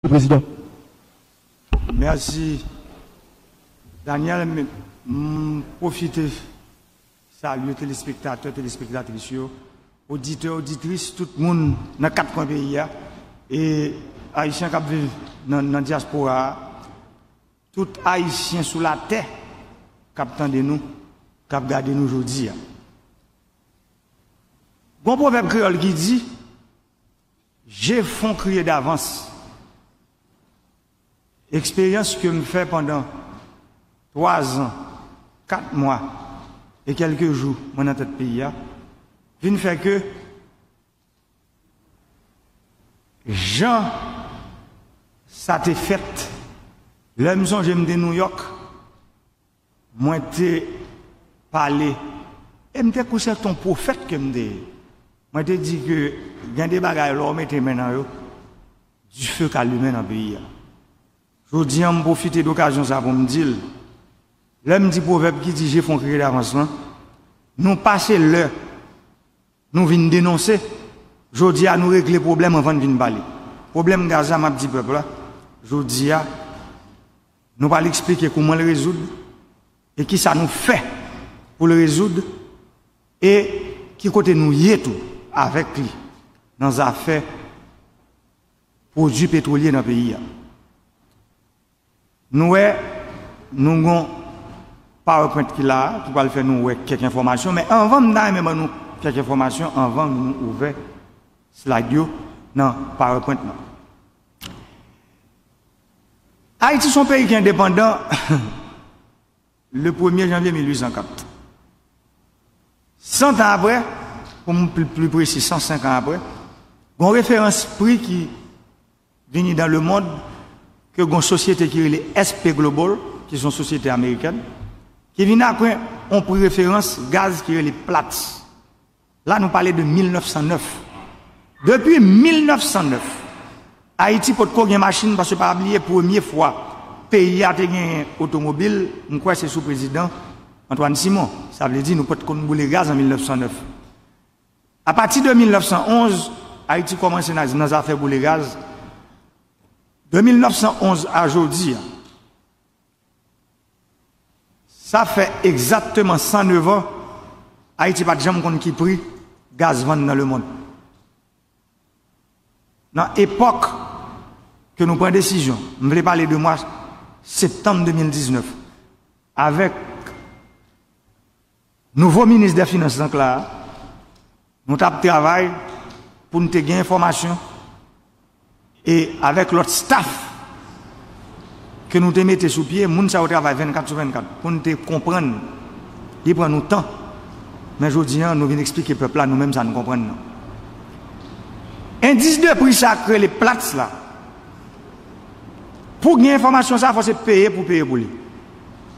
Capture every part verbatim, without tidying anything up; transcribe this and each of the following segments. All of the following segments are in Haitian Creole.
Prezidan. Mèsi, Daniel. M, m pwofite salye telespektatè, telespektatris yo, oditè, oditris, tout moun nan kat kwen peyi a, e Ayisyen k ap viv nan, nan dyaspora a, tout Ayisyen sou latè k ap tande nou, k ap gade nou jodi a. Gon pwovèb kreyòl ki di, je font crier d'avance. Eksperyans ke m fè pandan twa zan, kat mwa e kèlke jou mwen nan tèt peyi a, vin fè ke jan sa te fèt, lè m sonje m te Nouyòk, mwen te pale, e m te kwè se t on pwofèt ke m te ye. Mwen te di ke gen de bagay lè w mete men nan yo, dife ka limen nan peyi a. Jodi a, m pwofite d okazyon sa pou m di l, lè m di pwovèb ki di je font crier d'avance lan, nou pase lè nou vin denonse, jodi a nou regle pwoblèm anvan n vin pale. Pwoblèm gaz la, m ap di pèp la, jodi a, nou pral eksplike kouman l rezoud e kisa nou fè pou l rezoud e ki kote nou ye tou avèk li nan zafè pwodui petwolye nan peyi a. Nou wè, nou gon PowerPoint ki la a, ki pral fè nou wè kèk enfòmasyon, men anvan m ta renmen ban nou kèk enfòmasyon, anvan nou ouvè slide yo nan PowerPoint lan. Ayiti se yon peyi ki endepandan le premye janvye mil uit san kat. San tan apre, pou m pli, pli presi, san senk an apre, gon referans pri ki vini dan le mond ke gon sosyete ki rele S P Global, ki se yon sosyete amerikèn, ki vin ak yon pri referans gaz ki rele Platts. La, nou pale de mil nèf san nèf. Depi mil nèf san nèf, Ayiti potko gen machin, paske pa bliye premye fwa peyi a te genyen otomobil, m kwè se sou prezidan Antoine Simon. Sa vle di nou potko konn boule gaz an mil nèf san nèf. Apati de mil nèf san onz, Ayiti kòmanse nan, nan zafè boule gaz. De mil nèf san onz a jodi a, sa fè egzakteman san nèf an, Ayiti pa t janm konn ki pri gaz vann nan lemonn. Nan epòk ke nou pran desizyon, m vle pale de mwa septanm de mil diznèf, avèk nouvo minis dè finans lan k la a, nou t ap travay pou n te gen enfòmasyon, e avèk lòt staff ke nou te mete sou pye, moun sa yo travay vennkat sou vennkat pou n te konprann. Li pran nou tan, men jodi a, nou vin eksplike pèp la, nou menm, sa n konprann nan. Endis de pri sa k rele Platts la, pou gen enfòmasyon sa, fò se peye pou peye pou li.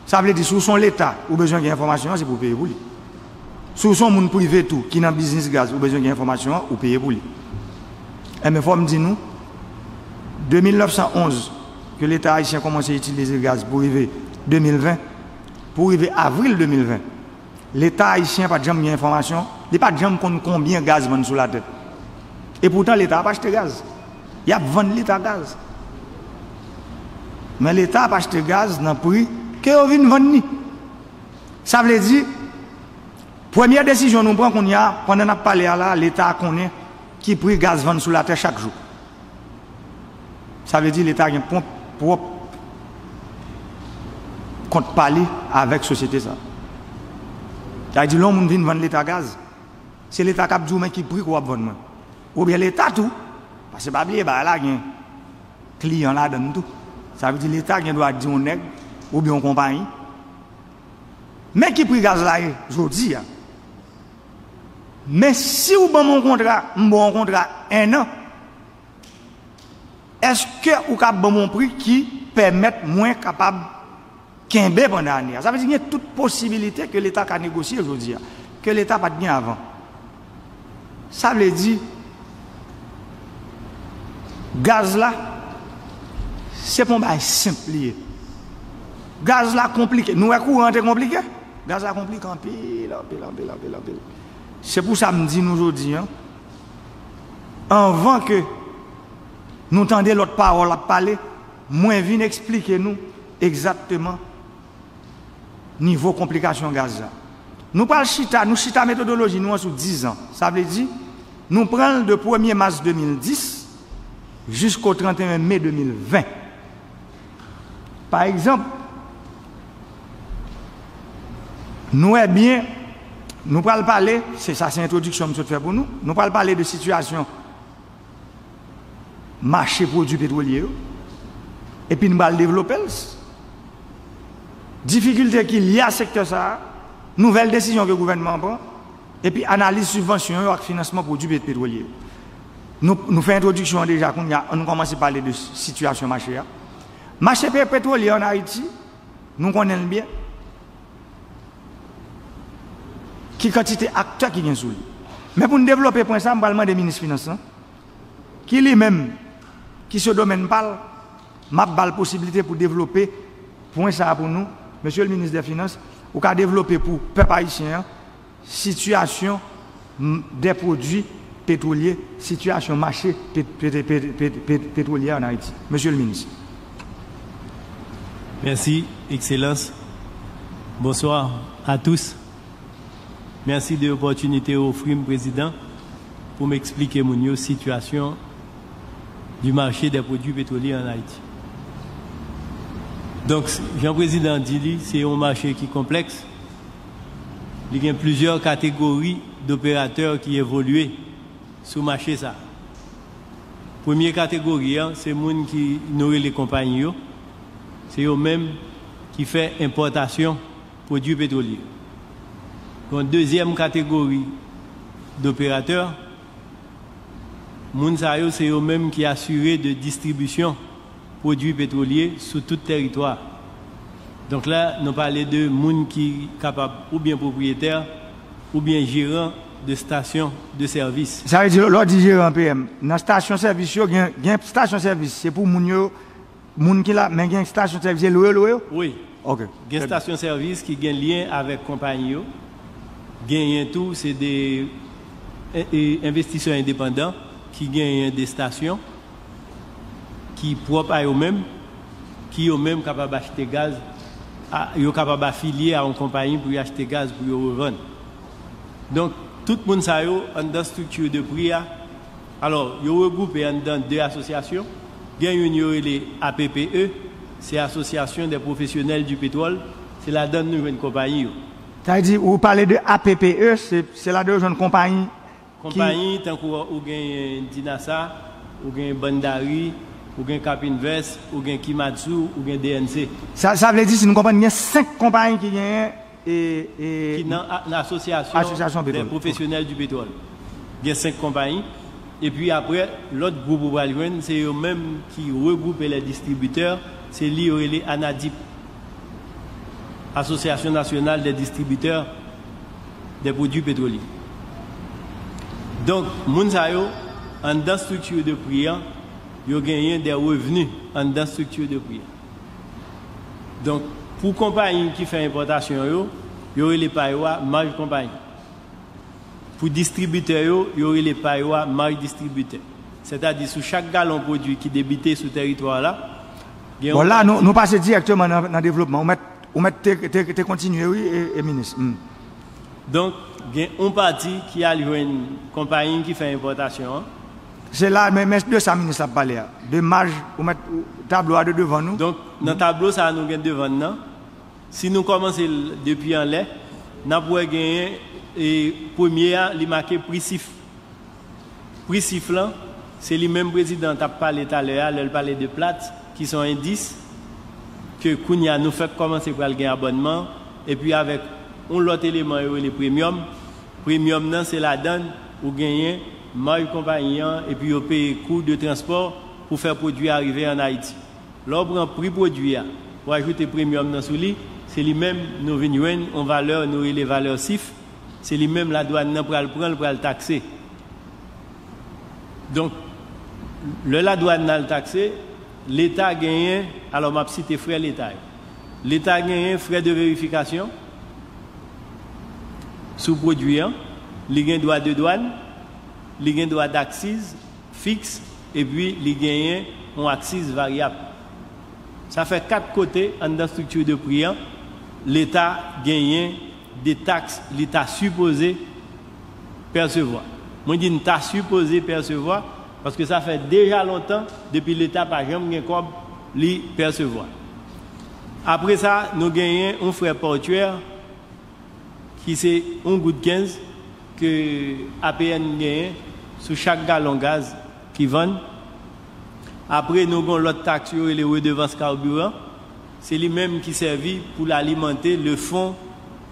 Sa vle di, si w se yon leta, ou bezwen gen enfòmasyon an, se pou w peye pou li. Si w se yon moun prive tou, ki nan biznis gaz, ou bezwen gen enfòmasyon an, ou peye pou li. Enben, fò m di nou, de mil nèf san onz, ke leta ayisyen kòmanse itilize gaz pou rive de mil ven, pou rive avril de mil ven, leta ayisyen pa t janm gen enfòmasyon, li pa t janm konn konbyen gaz vann sou latè. Epoutan, leta ap achte gaz. Y ap vann leta gaz. Men leta ap achte gaz nan pri ke yo vin vann li. Sa vle di, premye desizyon nou pran kounye a, pandan n ap pale a la, leta a konnen ki pri gaz vann sou latè chak jou. Sa vle di leta gen pwòp, pwòp kont pa li avèk sosyete sa. Sa vle di lè yon moun vin vann leta gaz, se leta k ap di w men ki pri ke w ap vann mwen. Oubyen leta tou, paske pa bliye bagay la gen kliyan ladan l tou. Sa vle di leta gen dwa di yon nèg oubyen yon konpayi, men ki pri gaz la ye jodi a. Men si w ban m yon kontra, m ba w yon kontra en an, èske ou ka ban m yon pri ki pèmèt mwen kapab kenbe pandan ane a? Sa vle di gen tout posibilite ke leta ka negosye jodi a, ke leta pa t gen avan. Sa vle di, gaz la, se pa yon bagay senp li ye. Gaz la konplike. Nou wè kouran an te konplike? Gaz la konplike anpil, anpil, anpil, anpil, anpil. Se pou sa m di nou jodi a, anvan ke Nou tande lòt pawòl ap pale, mwen vin eksplike nou egzakteman nivo konplikasyon gaz la. Nou pral chita, nou chita metodoloji nou an sou diz an. Sa vle di, nou pran l de premye mas de mil dis jisko trannteyen me de mil ven. Pa egzanp, nou wè byen, nou pral pale, se sa se entwodiksyon m sot fè pou nou, nou pral pale de sitiyasyon mache pwodui petwolye yo, epi n pral devlope l. Difikilte ki lye a sektè sa a, nouvèl desizyon ke gouvènman an pran, epi analiz sibvansyon yo ak finansman pwodui pet-, petwolye yo. Nou, nou fè entwodiksyon an deja, kounye a, ann nou kòmanse pale de sitiyasyon mache a. Mache pe-, petwolye an Ayiti, nou konnen l byen. Ki kantite aktè ki gen sou li. Men pou n devlope pwen sa a, m pral mande minis finans lan, ki li menm, ki se domèn pa l, m ap ba l posiblite pou devlope pwen sa a pou nou. Mesye le minis dè finans, ou ka devlope pou pèp ayisyen an sitiyasyon m, dè pwodui petwolye, sitiyasyon mache pet-, pet-, pet-, pet-, pet-, petwolye an Ayiti. Mesye le minis. Merci, Excellence. Bonsoir à tous. Merci de l'opportunité ofri m, Président, pou m eksplike moun yo sitiyasyon du marché des produits pétroliers en Haïti. Donk, jan prezidan an di li, se yon mache ki konplèks. Li gen plizyè kategori doperatè ki evolye sou mache sa. Premye kategori an, se moun ki nou rele konpayi yo. Se yo menm ki fè enpòtasyon pwodui petwolye. Gon dezyèm kategori doperatè, moun sa yo se yo menm ki asire de distribisyon pwodui petwolye sou tout tèritwa. Donk la, nou pale de moun ki kapab oubyen pwopriyetè, oubyen jeran de stasyon de sèvis. Sa vle di, lè w di jeran P M, nan stasyon sèvis yo, gen, gen stasyon sèvis, se pou moun yo, moun ki la, men gen stasyon sèvis, se lwe yo lwe yo? Wi. Ok. Gen stasyon sèvis ki gen lyen avèk konpayi yo. Genyen tou, se de e, e, envestisè endepandan ki genyen de stasyon ki pwòp a yo menm, ki yo menm kapab achte gaz, a, yo kapab afilye a yon konpayi pou yo achte gaz pou yo revann. Donk, tout moun sa yo anndan estrikti de pri a, alò, yo regwoupe anndan de asosyasyon. Gen youn yo rele A P P E, se Association des Professionnels du Pétrole, se ladan nou jwenn konpayi yo. Sa vle di, ou pale de A P P E, se, se ladan yo jwenn konpayi ki. Konpayi tankou ou genyen Dinasa, ou genyen Bandari, ou gen Cap Invest, ou gen Kimatsu, ou gen D N C. Sa, sa vle di, si nou konprann, gen senk konpayi ki genyen e, e. Ki nan a, nan asosyasyon, asosyasyon de petwòl. Pwofesyonèl di petwòl. Gen senk konpayi. Epi apre, lòt gwoup ou pral jwenn, se yo menm ki regwoupe lè distribitè, se li yo rele ANADIP, Association Nationale des Distributeurs des Produits Pétroliers. Donk, moun sa yo, anndan estrikti de pri an, yo genyen de revni anndan estrikti de pri an. Donk, pou konpayi ki fè enpòtasyon yo, yo rele pa yo a maj konpayi. Pou distribitè yo, yo rele pa yo a maj distribitè. Sètadi, sou chak galon pwodui ki debite sou tèritwa la, gen yon. Bon, la, nou, nou pase dirèkteman nan, nan devlopman. Ou mèt, ou mèt te, te, te kontinye, wi, e, e minis. Hmm. Donk, gen yon pati ki al jwenn konpayi ki fè enpòtasyon an. Se la, men, men de sa minis la ap pale a. De maj, ou mèt, ou, tablo a de devan nou. Donk, nan tablo sa a nou gen devan n nan, si nou kòmanse l depi anlè, n ap wè genyen, e, premye a, li make pri sif. Pri sif lan, se li menm prezidan an t ap pale talè a, lè l pale de Platts, ki se yon endis, ke kounye a nou fèk kòmanse pral gen abònman, epi avèk yon lòt eleman yo rele premyòm. Premyòm nan, se ladan l ou genyen maj konpayi an, epi yo peye kou de transpò pou fè pwodui a rive ann Ayiti. Lè w pran pri pwodui a, ou ajoute premyòm nan sou li, se li menm nou vin jwenn yon valè nou rele valè sif, se li menm ladwàn nan pral pran l, pral takse. Donk, lè ladwàn nan al takse, Leta genyen, alò m ap site frè Leta yo. Leta genyen frè de verifikasyon sou pwodui an, li gen dwa de dwàn, li gen dwa daksiz fiks, epi li genyen yon aksiz varyab. Sa fè kat kote anndan estrikti de pri an, Leta genyen de taks li ta sipoze pèsevwa. Mwen di n ta sipoze pèsevwa, paske sa fè deja lontan depi Leta pa janm gen kòb li pèsevwa. Apre sa, nou genyen yon frè pòtyè ki se yon goud kenz ke A P N genyen sou chak galon gaz ki vann. Apre, nou gen yon lòt taks yo rele redevans kabiran. Se li menm ki sèvi pou l alimante le Fonds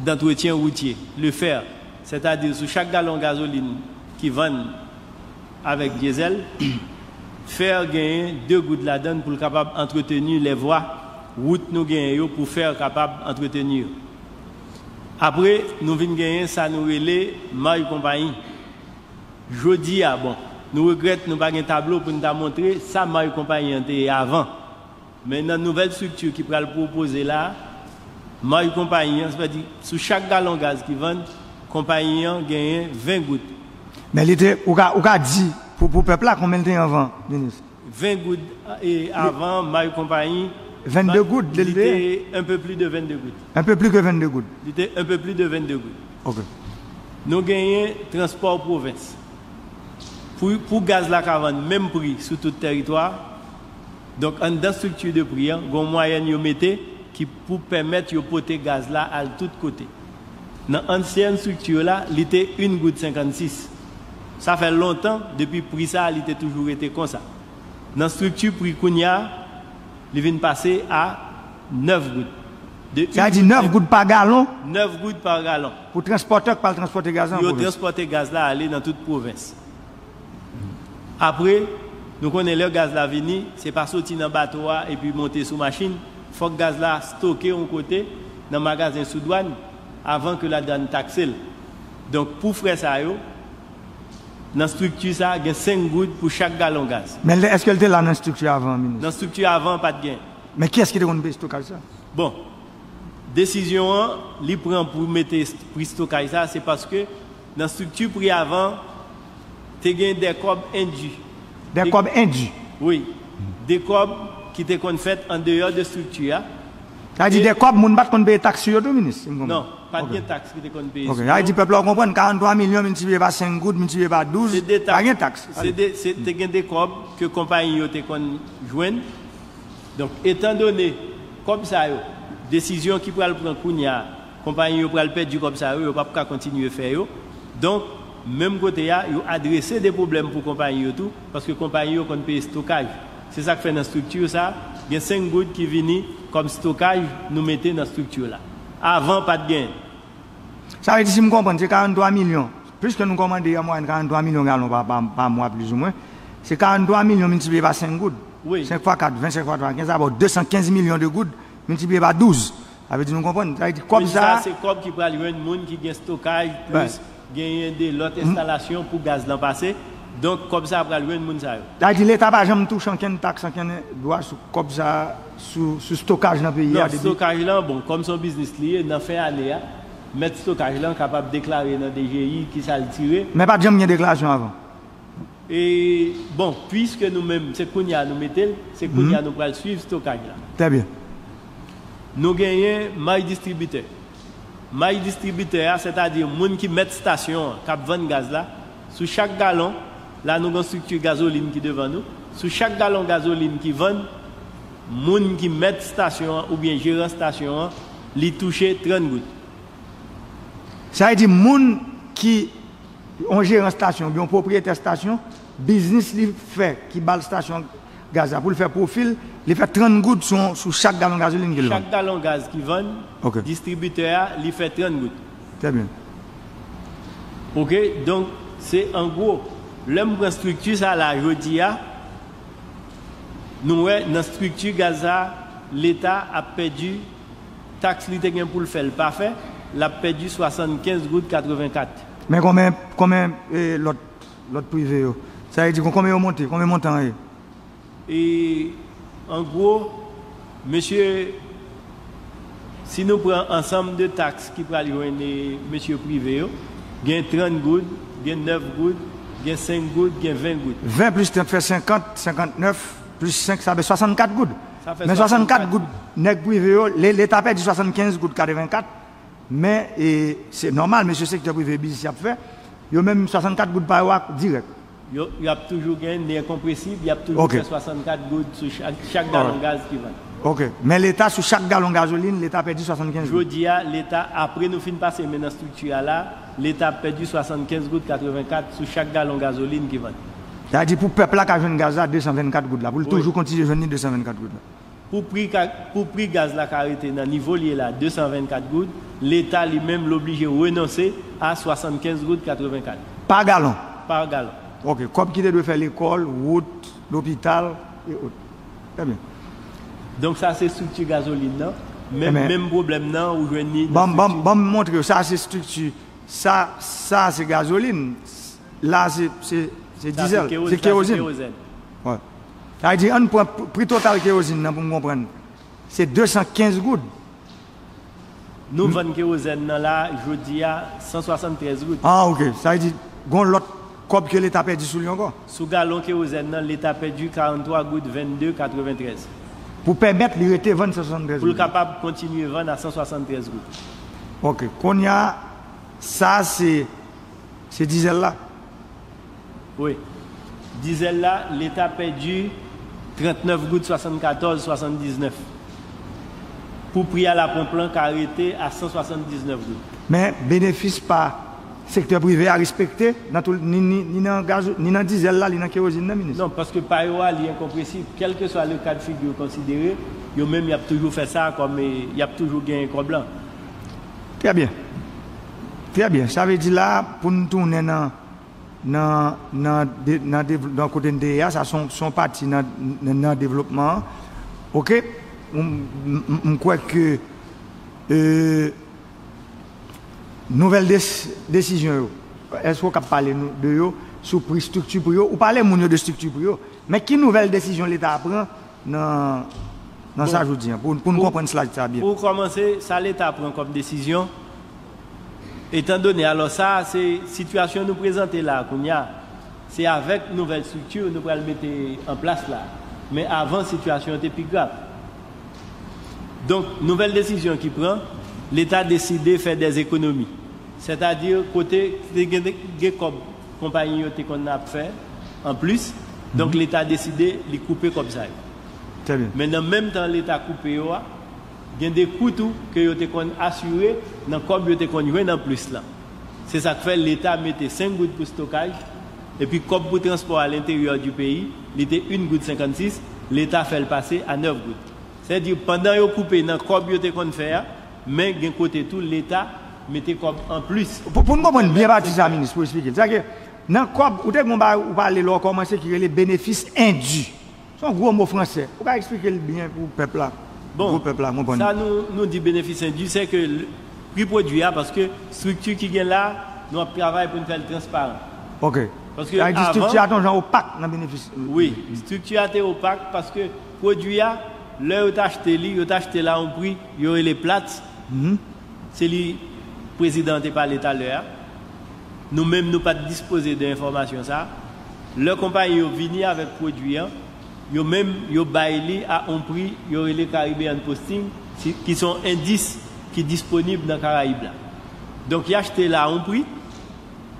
d'entretien routier, le fer. Sètadi, sou chak galon gazolin ki vann avèk dyezèl, fer genyen de goud ladan l pou l kapab antreteni lè vwa wout nou genyen yo pou fer kapab antreteni yo. Apre, nou vin genyen sa nou rele may konpayi. Jodi a, bon, nou regrèt nou pa gen tablo pou n ta montre sa may konpayi an te ye avan. Men nan nouvèl estrikti ki pral pwopoze la, may konpayi an, sètadi sou chak galon gaz ki vann, konpayi an genyen ven goud. Men li te, ou ka, ou ka di pou, pou pèp la, konbyen l te ye anvan, minis? Ven goud e avan, may konpayi, vennde goud, li te? Li te un peu plus de vennde goud. Un peu plus que vennde goud. Li te un peu plus de vennde goud. Ok. Nou genyen transpò pwovens. Pou, pou gaz la ka vann menm pri sou tout tèritwa, donk anndan estrikti de pri an, gen yon mwayèn yo mete ki pou pèmèt yo pote gaz la al tout kote. Nan ansyen estrikti la, li te yon goud senkannsis. Sa fè lontan, depi pri sa a, li te toujou rete konsa. Nan estrikti pri kounye a, li vin pase a nèf goud. De Sa vle di nèf goud pa galon nèf goud pa galon. Pou transpòtè k pral transpòte gaz la nan Yo pwovens. Transpòte gaz la ale nan tout pwovens. Apre, nou konnen lè gaz la vini, se pa soti nan bato a epi monte sou machin. Fòk gaz la stoke yon kote nan magazen sou dwàn avan ke ladwàn takse l. Donk, pou frè sa yo, nan estrikti sa, gen senk goud pou chak galon gaz. Men lè, èske l te la nan estrikti avan, minis? Nan estrikti avan, pa t gen. Men kiyès ki te konn peye estokaj sa? Bon, desizyon an, li pran pou mete est-, pri estokaj sa, se paske nan estrikti pri avan, te gen de kòb endi. De De kòb endi? Wi. De kòb ki te konn fèt an deyò de estrikti a. Sa vle di E de kòb, moun pa t konn peye taks sou yo tou, minis, si m konprann? Non, pa t Ok. gen taks ki te konn peye Ok. sou Sa vle yo. di pèp la, w konprann, karannntwa milyon miltipliye pa senk goud, miltipliye pa douz, Se de pa taks. gen taks. Se de, se, te gen de kòb ke konpayi yo te konn jwenn. Donk, etan done kòb sa yo, desizyon ki pral pran kounye a, konpayi yo pral pèdi kòb sa yo, yo p ap ka kontinye fè yo. Donk, menm kote a, yo adrese de pwoblèm pou konpayi yo tou, paske konpayi yo konn peye estokaj. Se sa k fè nan estrikti sa, gen senk goud ki vini kòm estokaj nou mete nan estrikti la. Avan, pa t gen. Sa vle di, si m konprann, se karannntwa milyon. Piske nou kòmande an mwayèn karannntwa milyon galon pa, pa, pa mwa, plizoumwen, se karannntwa milyon miltipliye pa senk goud. Wi. Senk fwa kat, ven, senk fwa twa, kenz, sa ba w de san kenz milyon de goud miltipliye pa douz. Sa vle di, nou konprann. Sa vle di, kòb Wi, sa sa, se kòb ki pral jwenn moun ki gen estokaj, Wi. plis genyen de lòt enstalasyon pou gaz lan pase. Donk, kòb sa pral jwenn moun sa yo. Sa vle di, Leta pa janm touche ankenn taks, ankenn dwa sou kòb sa, sou, sou estokaj nan peyi Non, a depi estokaj lan, bon, kòm se yon biznis li ye, nan fen ane a, mèt estokaj lan kapab deklare nan D G I kisa l tire. Men pa t janm gen deklarasyon avan. E, bon, piske nou menm, se kounye a nou mete l, se kounye a Mhm. nou pral swiv estokaj la. Trè byen. Nou genyen may distribitè. May distribitè a, sètadi moun ki mèt estasyon an, k ap vann gaz la, sou chak galon, la nou gen estrikti gazolin ki devan nou, sou chak galon gazolin ki vann, moun ki mèt estasyon an oubyen jeran estasyon an, li touche trant goud. Sa vle di moun ki, yon jeran estasyon oubyen yon pwopriyetè estasyon, biznis li fè ki ba l estasyon gaz la pou l fè pwofi l, li fè trant goud sou, sou chak galon gazolin ke l vann. Chak galon gaz ki vann, Ok. distribitè a, li fè trant goud. Trè byen. Ok, donk, se an gwo. Lè m pran estrikti sa la jodi a, nou wè nan estrikti gaz sa, Leta ap pèdi taks li te gen pou l fè, l pa fè, l ap pèdi swasannkenz goud katrevenkat. Men konbyen, konbyen, e, lòt, lòt prive yo? Sa vle di, konbyen yo monte? Konbyen montan an ye? E, an gwo, mesye, si nou pran ansanm de taks ki pral jwenn, e, mesye prive yo, gen trant goud, gen nèf goud, Gen senk goud, gen ven goud. Ven plis trant fè senkant, senkantnèf plis senk, sa fè swasannkat goud. Sa fè Men swasannkat goud, nèg prive yo, Leta pèdi swasannkenz goud katrevenkat. Men, e, se nòmal, mesye sektè prive biznis y ap fè. Yo menm, swasannkat goud pa yo a dirèk. Yo, y ap toujou gen nè konpresib, y ap toujou fè swasannkat goud sou chak, chak galon gaz ki vann. Ok. Men Leta, sou chak galon gazolin, Leta pèdi swasannkenz goud. Jodi a, Leta, apre nou fin pase men nan estrikti a la, Leta ap pèdi swasannkenz goud katrevenkat sou chak galon gazolin ki vann. Sa vle di pou pèp la ka jwenn gaz la, desanvennkat goud la, pou l toujou kontinye jwenn li desanvennkat goud la. Pou pri, ka, pou pri gaz la ka rete nan nivo l ye la, desanvennkat goud, Leta li menm l oblije renonse a swasannkenz goud katrevenkat. Pa galon? Pa galon. Ok. Kòb ki te dwe fè lekòl, wout, lopital, e ot. Trè byen. Donk sa se estrikti gazolin nan. Menm, menm pwoblèm nan, ou jwenn li nan estrikti. Ban m montre w, sa se estrikti. Sa, sa se gazolin. La se, se, se dizèl, se kewozin. Sa vle di ann pran pri total kewozin nan pou m konprann. Se desankenz goud. Nou vann kewozèn nan la, jodi a, san swasanntrèz goud. Ah, ok. Sa vle di, gon lòt kòb ke Leta pèdi sou li ankò? Sou galon kewozèn nan, Leta pèdi karanntwa goud vennde katreventrèz. Pou pèmèt li rete vann san swasanntrèz goud. Pou l kapab kontinye vann a san swasanntrèz goud. Ok. Kounye a, sa se, se dizèl la. Wi. Dizèl la, Leta pèdi trannèf goud swasannkatòz swasanndiznèf. Pou pri a laponp lan ka rete a san swasanndiznèf goud. Men benefis pa sektè prive a respekte nan tou, ni, ni, ni nan gazo, ni nan dizèl la, ni nan kewozin nan, minis? Non, paske pa yo a, li enkonpresib. Kèlkeswa le ka de figure w konsidere, yo menm y ap toujou fè sa kòm, e, y ap toujou genyen kòb lan. Trè byen. Trè byen. Sa vle di la, pou n tounen nan nan, nan, de, nan, de, nan kote n te ye a, sa se yon, se yon pati nan, nan, nan devlopman an. Ok? M, m, m, m kwè ke e, nouvèl des, desizyon yo, èske w kab pale nou, de yo sou pri, estrikti pri yo? Ou pale moun yo de estrikti pri yo, men ki nouvèl desizyon Leta a pran nan, nan sa jodi a, pou, pou n konprann slide sa byen. Pou kòmanse, sa Leta pran kòm desizyon, etandone, alò sa a se sitiyasyon nou prezante la a kounye a, se avèk nouvèl estrikti nou pral mete an plas la, men avan sitiyasyon an te pi grav. Donk, nouvèl desizyon ki pran, Leta deside fè dèzekonomi, sètadi kote te gen, gen kòb konpayi yo te konn ap fè anplis. Donk, Leta deside li koupe kòb sa yo. Trè byen. Men nan menm tan Leta koupe yo a, gen de kou tou ke yo te konn asire nan kòb yo te konn jwenn anplis lan. Se sa k fè Leta mete senk goud pou estokaj, epi kòb pou transpò a lenteryè di peyi, li te yon goud senkannsis, Leta fè l pase a nèf goud. Sètadi, pandan yo koupe nan kòb yo te konn fè a, men gen kote tou Leta mete kòb anplis. Pou, pou n konprann byen pati sa, minis, pou eksplike l. Sètadi, nan kòb, ou te gen yon bagay ou pale lè w kòmanse ki rele benefis endu. Se yon gwo mo fransè. Ou ka eksplike l byen pou pèp la? Bon, gwo pèp la konprann. Sa nou, nou di benefis endu, se ke pri pwodui a, paske estrikti ki gen la, nou ap travay pou n fè l transparan. Ok. Paske avan. Sa vle di estrikti a te yon jan opak nan benefis. Wi, estrikti a te opak paske pwodui a, lè yo t achte li, yo t achte l a yon pri, yo rele Platts. Se li prezidan an te pale talè a. Nou menm, nou pa t dispoze de enfòmasyon sa a. Lè konpayi yo vini avèk pwodui an, yo menm, yo bay li a yon pri yo rele Caribbean Posting, si, ki se yon endis ki disponib nan Karayib la. Donk, y achte l a yon pri,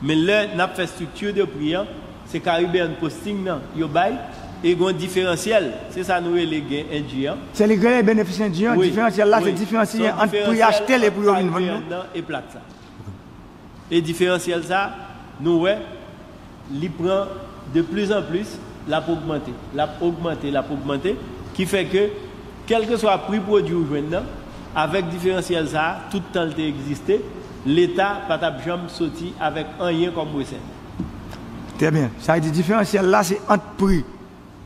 men lè n ap fè estrikti de pri an, se Caribbean Posting nan yo bay, e gen yon diferansyèl, se sa nou rele gen endu an. Se li k rele benefis endu an, diferansyèl la, se diferans li ye ant pri achte l e pri yo vin vann nan. E Platts sa. E diferansyèl sa, nou wè, li pran de plis an plis, l ap ogmante, l ap ogmante, l ap ogmante, ki fè ke, kèlkeswa pri pwodui ou jwenn nan, avèk diferansyèl sa a, tout tan l te egziste, Leta pa t ap janm soti avèk anyen kòm resèt. Trè byen. Sa vle di diferansyèl la, se ant pri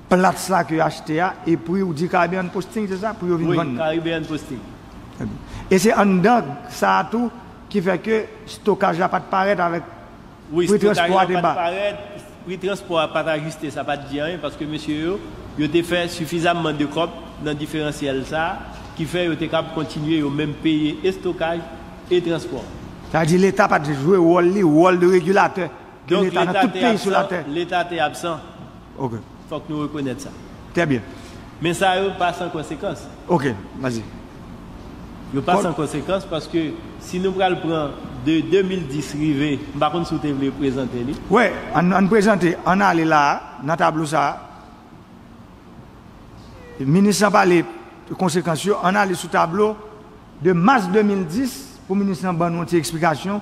Platts la ke yo achte a, e pri ou di Caribbean Posting, se sa? Pri yo vin vann nan. Wi, Caribbean Posting. Trè byen. E se anndan sa a tou ki fè ke estokaj la pa t parèt avèk pri transpò a te ba. Wi, estokaj la pa t parèt, pri transpò a pa t ajiste, sa pa t di anyen, paske mesye yo, yo te fè sifizamman de kòb nan diferansyèl sa a, ki fè yo te kab kontinye yo menm peye estokaj e transpò. Sa vle di Leta pa t jwe wòl li, wòl de regilatè. Donk, Leta nan tout peyi sou latè. Leta te absan. Ok. Fòk nou rekonèt sa. Trè byen. Men sa yo pa san konsekans. Ok, vas-y. Yo pa san konsekans paske si nou pral pran de de mil dis rive, m pa konn si w te vle prezante li. Wi, ann, ann prezante, ann ale la a, nan tablo sa a. Minis lan pale de konsekans yo, ann ale sou tablo de mas de mil dis pou minis lan ban nou yon ti eksplikasyon,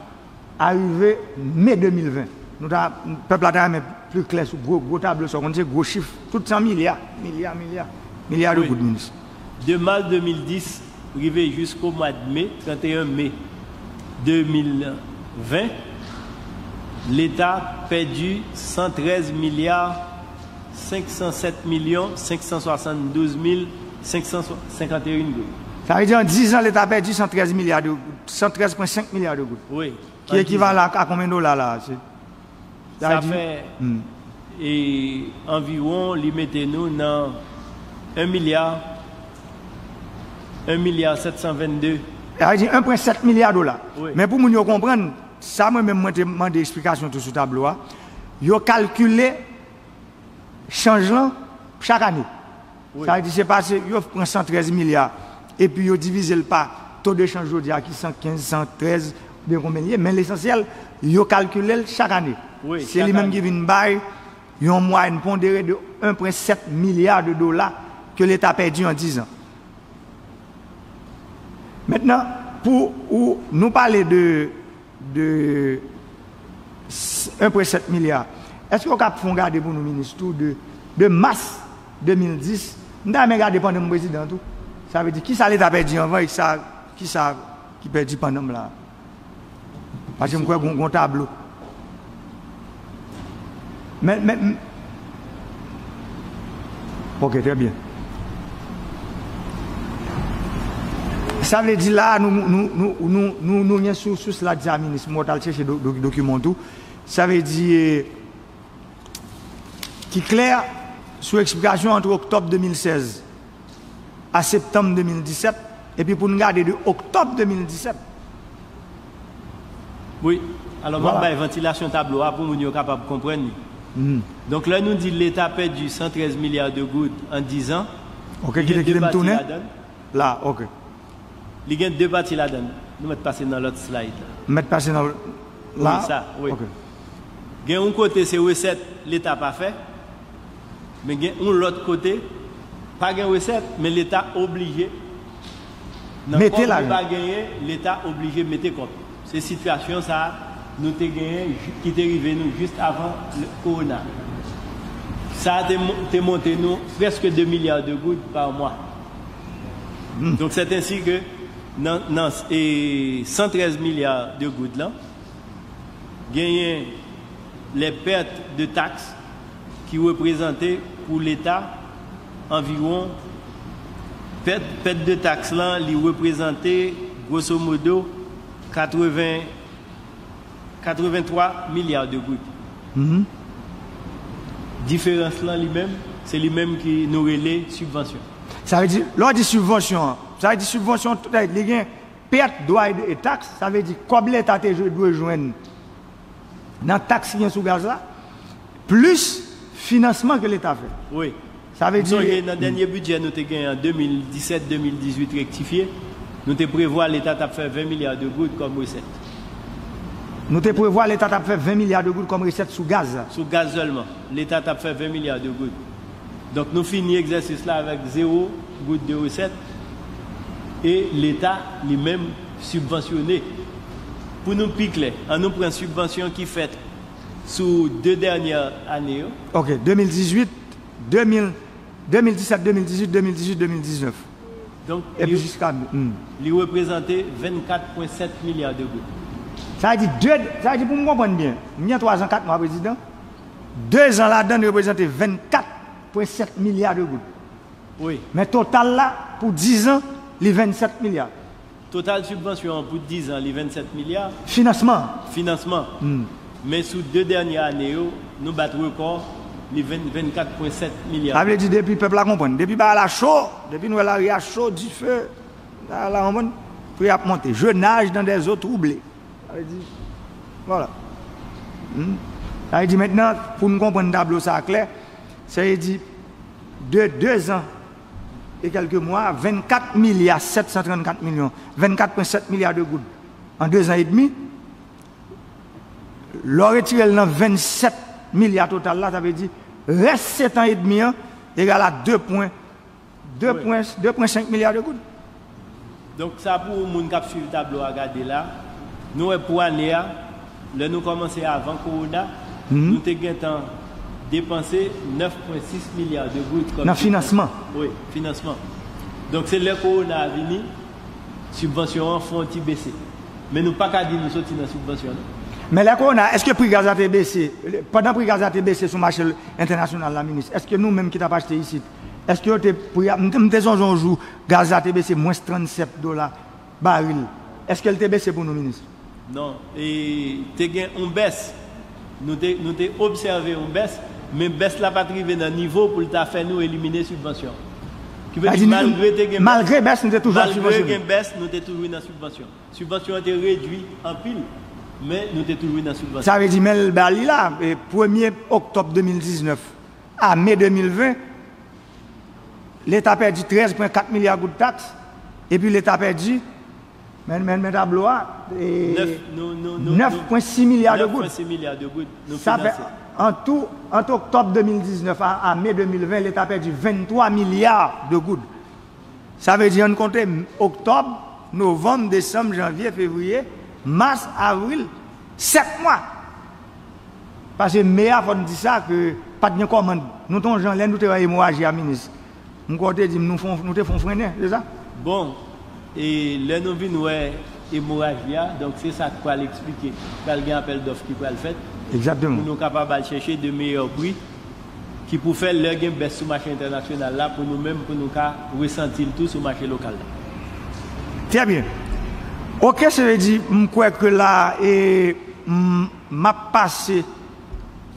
arive me de mil ven. Nou ta, pèp la ta renmen pli klè sou gwo, gwo tablo sa, w konn se gwo chif, tout se an milya, milya, milya, milya de goud, minis. De mas de mil dis rive jisko mwa de me, trannteyen me de mil ven, Leta pèdi san trèz milya senk san sèt milyon senk san swasanndouz mil senk san senkanteyen goud. Sa vle di an diz an, Leta pèdi san trèz milya de, san trèz pwen senk milya de goud. Wi. Ki ekivalan a, a konbyen dola la a? Se, sa vle di, fè, e, anviwon, li mete nou nan en milya, en milya sèt san vennde. Sa vle di en pwen sèt milya dola. Wi. Men pou moun yo konprann, sa mwen menm mwen te mande eksplikasyon tou sou tablo a, yo kalkile chanj lan chak ane. Wi. Sa vle di se pa se yo pran san trèz milya epi yo divize l pa to de chanj jodi a ki san kenz, san trèz, oubyen konbyen l ye, men lesansyèl, yo kalkile l chak ane. Wi, chak ane. Se li menm ki vin bay yon mwayèn pondere de en pwen sèt milya de dola ke Leta pèdi an diz an. Mentnan, pou ou, nou pale de de s-, en pwen sèt milya. Èske w ka fè yon gade pou nou, minis, tou, de, de mas de mil dis? M ta renmen gade pandan m prezidan tou. Sa vle di, kisa Leta pèdi anvan e sa, kisa ki pèdi pandan m la? Paske m kwè gon, gon tablo. Men, men, m-, ok, trè byen. Sa vle di la, nou, nou, nou, nou, nou, nou gen sou, sou slide sa, minis, mwen t al chèche do-, do-, dokiman tou. Sa vle di, eh, ki klè sou eksplikasyon ant oktòb de mil sèz a septanm de mil disèt, epi pou n gade de oktòb de mil disèt. Wi. Alò, m ap bay vantilasyon tablo a pou moun yo kapab konprann li. Donk, lè nou di Leta pèdi san trèz milya de goud an diz an, ok, kite, kite m tounen la, ok. Li gen de pati ladan l. Nou mèt pase nan lòt slide la. Mèt pase nan la? Wi, sa, wi. Ok. Gen yon kote se resèt Leta pa fè, men gen yon lòt kote, pa gen resèt, men Leta oblije, nan kòb li pa genyen, Leta oblije mete kòb. Se sitiyasyon sa a nou te genyen, ki te rive nou jis avan kowona. Sa a te mo-, te monte nou prèske de milya de goud pa mwa. Donk, sèt ensi ke nan, nan, e, san trèz milya de goud lan, genyen les pertes de taxes ki reprezante pou Leta anviwon, pèt, pèt de taks lan, li reprezante, gwoso modo, katreven, katreventwa milya de goud. Diferans lan li menm, se li menm ki nou rele sibvansyon. Sa vle di, lè w di sibvansyon an, sa vle di sibvansyon an, tout, li gen pèt dwa e, e taks, sa vle di kòb Leta te dwe jwenn nan taks ki gen sou gaz la, plis finansman ke Leta fè. Wi. Sa vle di, sonje nan dènye bidjè nou te genyen an de mil disèt, de mil dizuit rektifye, nou te prevwa Leta t ap fè ven milya de goud kòm resèt. Nou te prevwa Leta t ap fè ven milya de goud kòm resèt sou gaz la. Sou gaz sèlman, Leta t ap fè ven milya de goud. Donk, nou fini egzèsis la avèk zewo goud de resèt e Leta, li menm, sibvansyone. Pou nou pi klè, ann nou pran sibvansyon ki fèt sou de dènye ane yo. Ok, de mil dizuit, de mil, de mil disèt, de mil dizuit, de mil dizuit, de mil diznèf. Donk, epi li, jiska, hmm, li reprezante vennkat pwen sèt milya de goud. Sa vle di de, sa vle di pou m konprann byen, m gen twazan, kat mwa prezidan, dezan ladan l reprezante vennkat pwen sèt milya de goud. Wi. Men total la, pou dizan, li vennsèt milya. Total sibvansyon an pou dizan, li vennsèt milya. Finansman. Finansman. Hmm. Men sou de dènye ane yo, nou bat rekò, li venn, vennkat pwen sèt milya. Sa vle di depi pèp la konprann, depi bagay la cho, depi nou wè lari a cho, dife, la, la, konprann, pri ap monte. Je nage dans des eaux troublées. Sa vle di, vwala. Hmm. Sa vle di mentnan, pou n konprann tablo sa a klè, sa vle di de de zan e kèlke mwa, vennkat milya sèt san trannkat milyon, vennkat pwen sèt milya de goud an de zan edmi. Lè w retire l nan vennsèt milya total la, sa vle di rès sèt an edmi an egal a de pwen, de pwen, de pwen senk milya de goud. Donk, sa pou moun k ap swiv tablo a gade la, nou wè pou ane a, lè nou kòmanse avan kowona, nou te gentan depanse nèf pwen sis milya de goud kòm Nan finansman. Wi, finansman. Donk, se lè kowona a vini, sibvansyon an fè yon ti bese. Men nou pa ka di nou soti nan sibvansyon, non. Men lè kowona, èske pri gaz la te bese? Pandan pri gaz la te bese sou mache entènasyonal la, minis, èske nou menm ki t ap achte isit, èske yo te, pri a, m te, m te sonje yon jou, gaz la te bese mwens trannsèt dola baril. Èske l te bese pou nou, minis? Non, e te gen yon bès. Nou te, nou te obsève yon bès, men bès la pa t rive nan nivo pou l ta fè nou elimine sibvansyon. Ki vle di malgre te gen bès, malgre bès, nou te toujou ap malgre sibvansyone. Gen bès, nou te toujou nan sibvansyon. Sibvansyon an te redwi anpil, men nou te toujou nan sibvansyon. Sa vle di, men l ba li la, e, premye oktòb de mil diznèf a me de mil ven, Leta pèdi trèz pwen kat milya goud taks, epi Leta pèdi, men, men, men tablo a, e, Nèf, nou, nou, nou, nèf pwen sis milya de nèf pwen goud. Sis milya de goud. Nou Sa fè, finanse. An tou, ant oktòb de mil diznèf a, a me de mil ven, Leta pèdi venntwa milya de goud. Sa vle di, ann konte oktòb, novanm, desanm, janvye, fevriye, mas, avril, sèt mwa. Paske me a, fò n di sa, ke pa t gen kòmann. Nou te yon jan, lè nou te wè emoraji a, minis, m kwè w te di m nou, fon, nou te fè yon frennen, se sa? Bon, e lè nou vin wè emoraji a, donk se sa k pral eksplike. Pral gen apèl dòf ki pral fèt. Egzakteman. Pou nou kapab al chèche de meyè pri ki pou fè lè gen bès sou mache entènasyonal la, pou nou menm, pou nou ka resanti l tou sou mache lokal la. Trè byen. Oke, se vle di, m kwè ke la, e, m, m ap pase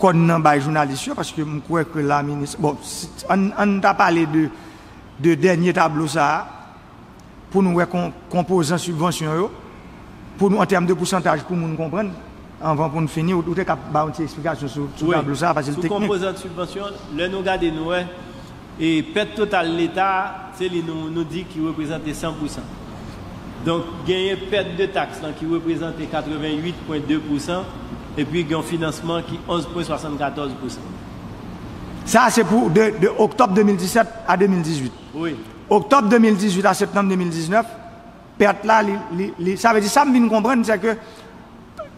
kòn nan bay jounalis yo, paske m kwè ke la, minis, bon, si, ann, ann ta pale de, de dènye tablo sa a, pou nou wè kon, konpozan sibvansyon yo, pou nou, an tèm de pousantaj, pou moun konprann, anvan pou n fini, ou, ou te ka ba yon ti eksplikasyon sou, sou Wi. Tablo sa a, paske l Sou teknik. Konpozant sibvansyon, lè nou gade, nou wè, e pèt total Leta, se li nou, nou di ki reprezante san pou san. Donk, genyen pèt de taks lan ki reprezante katrevenn uit pwen de pou san, epi gen yon finansman ki onz pwen swasannkatòz pou san. Sa, se pou de, de oktòb de mil disèt a de mil dizuit. Wi. Oktòb de mil dizuit a septanm de mil diznèf, pèt la, li, li, li, sa vle di, sa m vin konprann, se ke,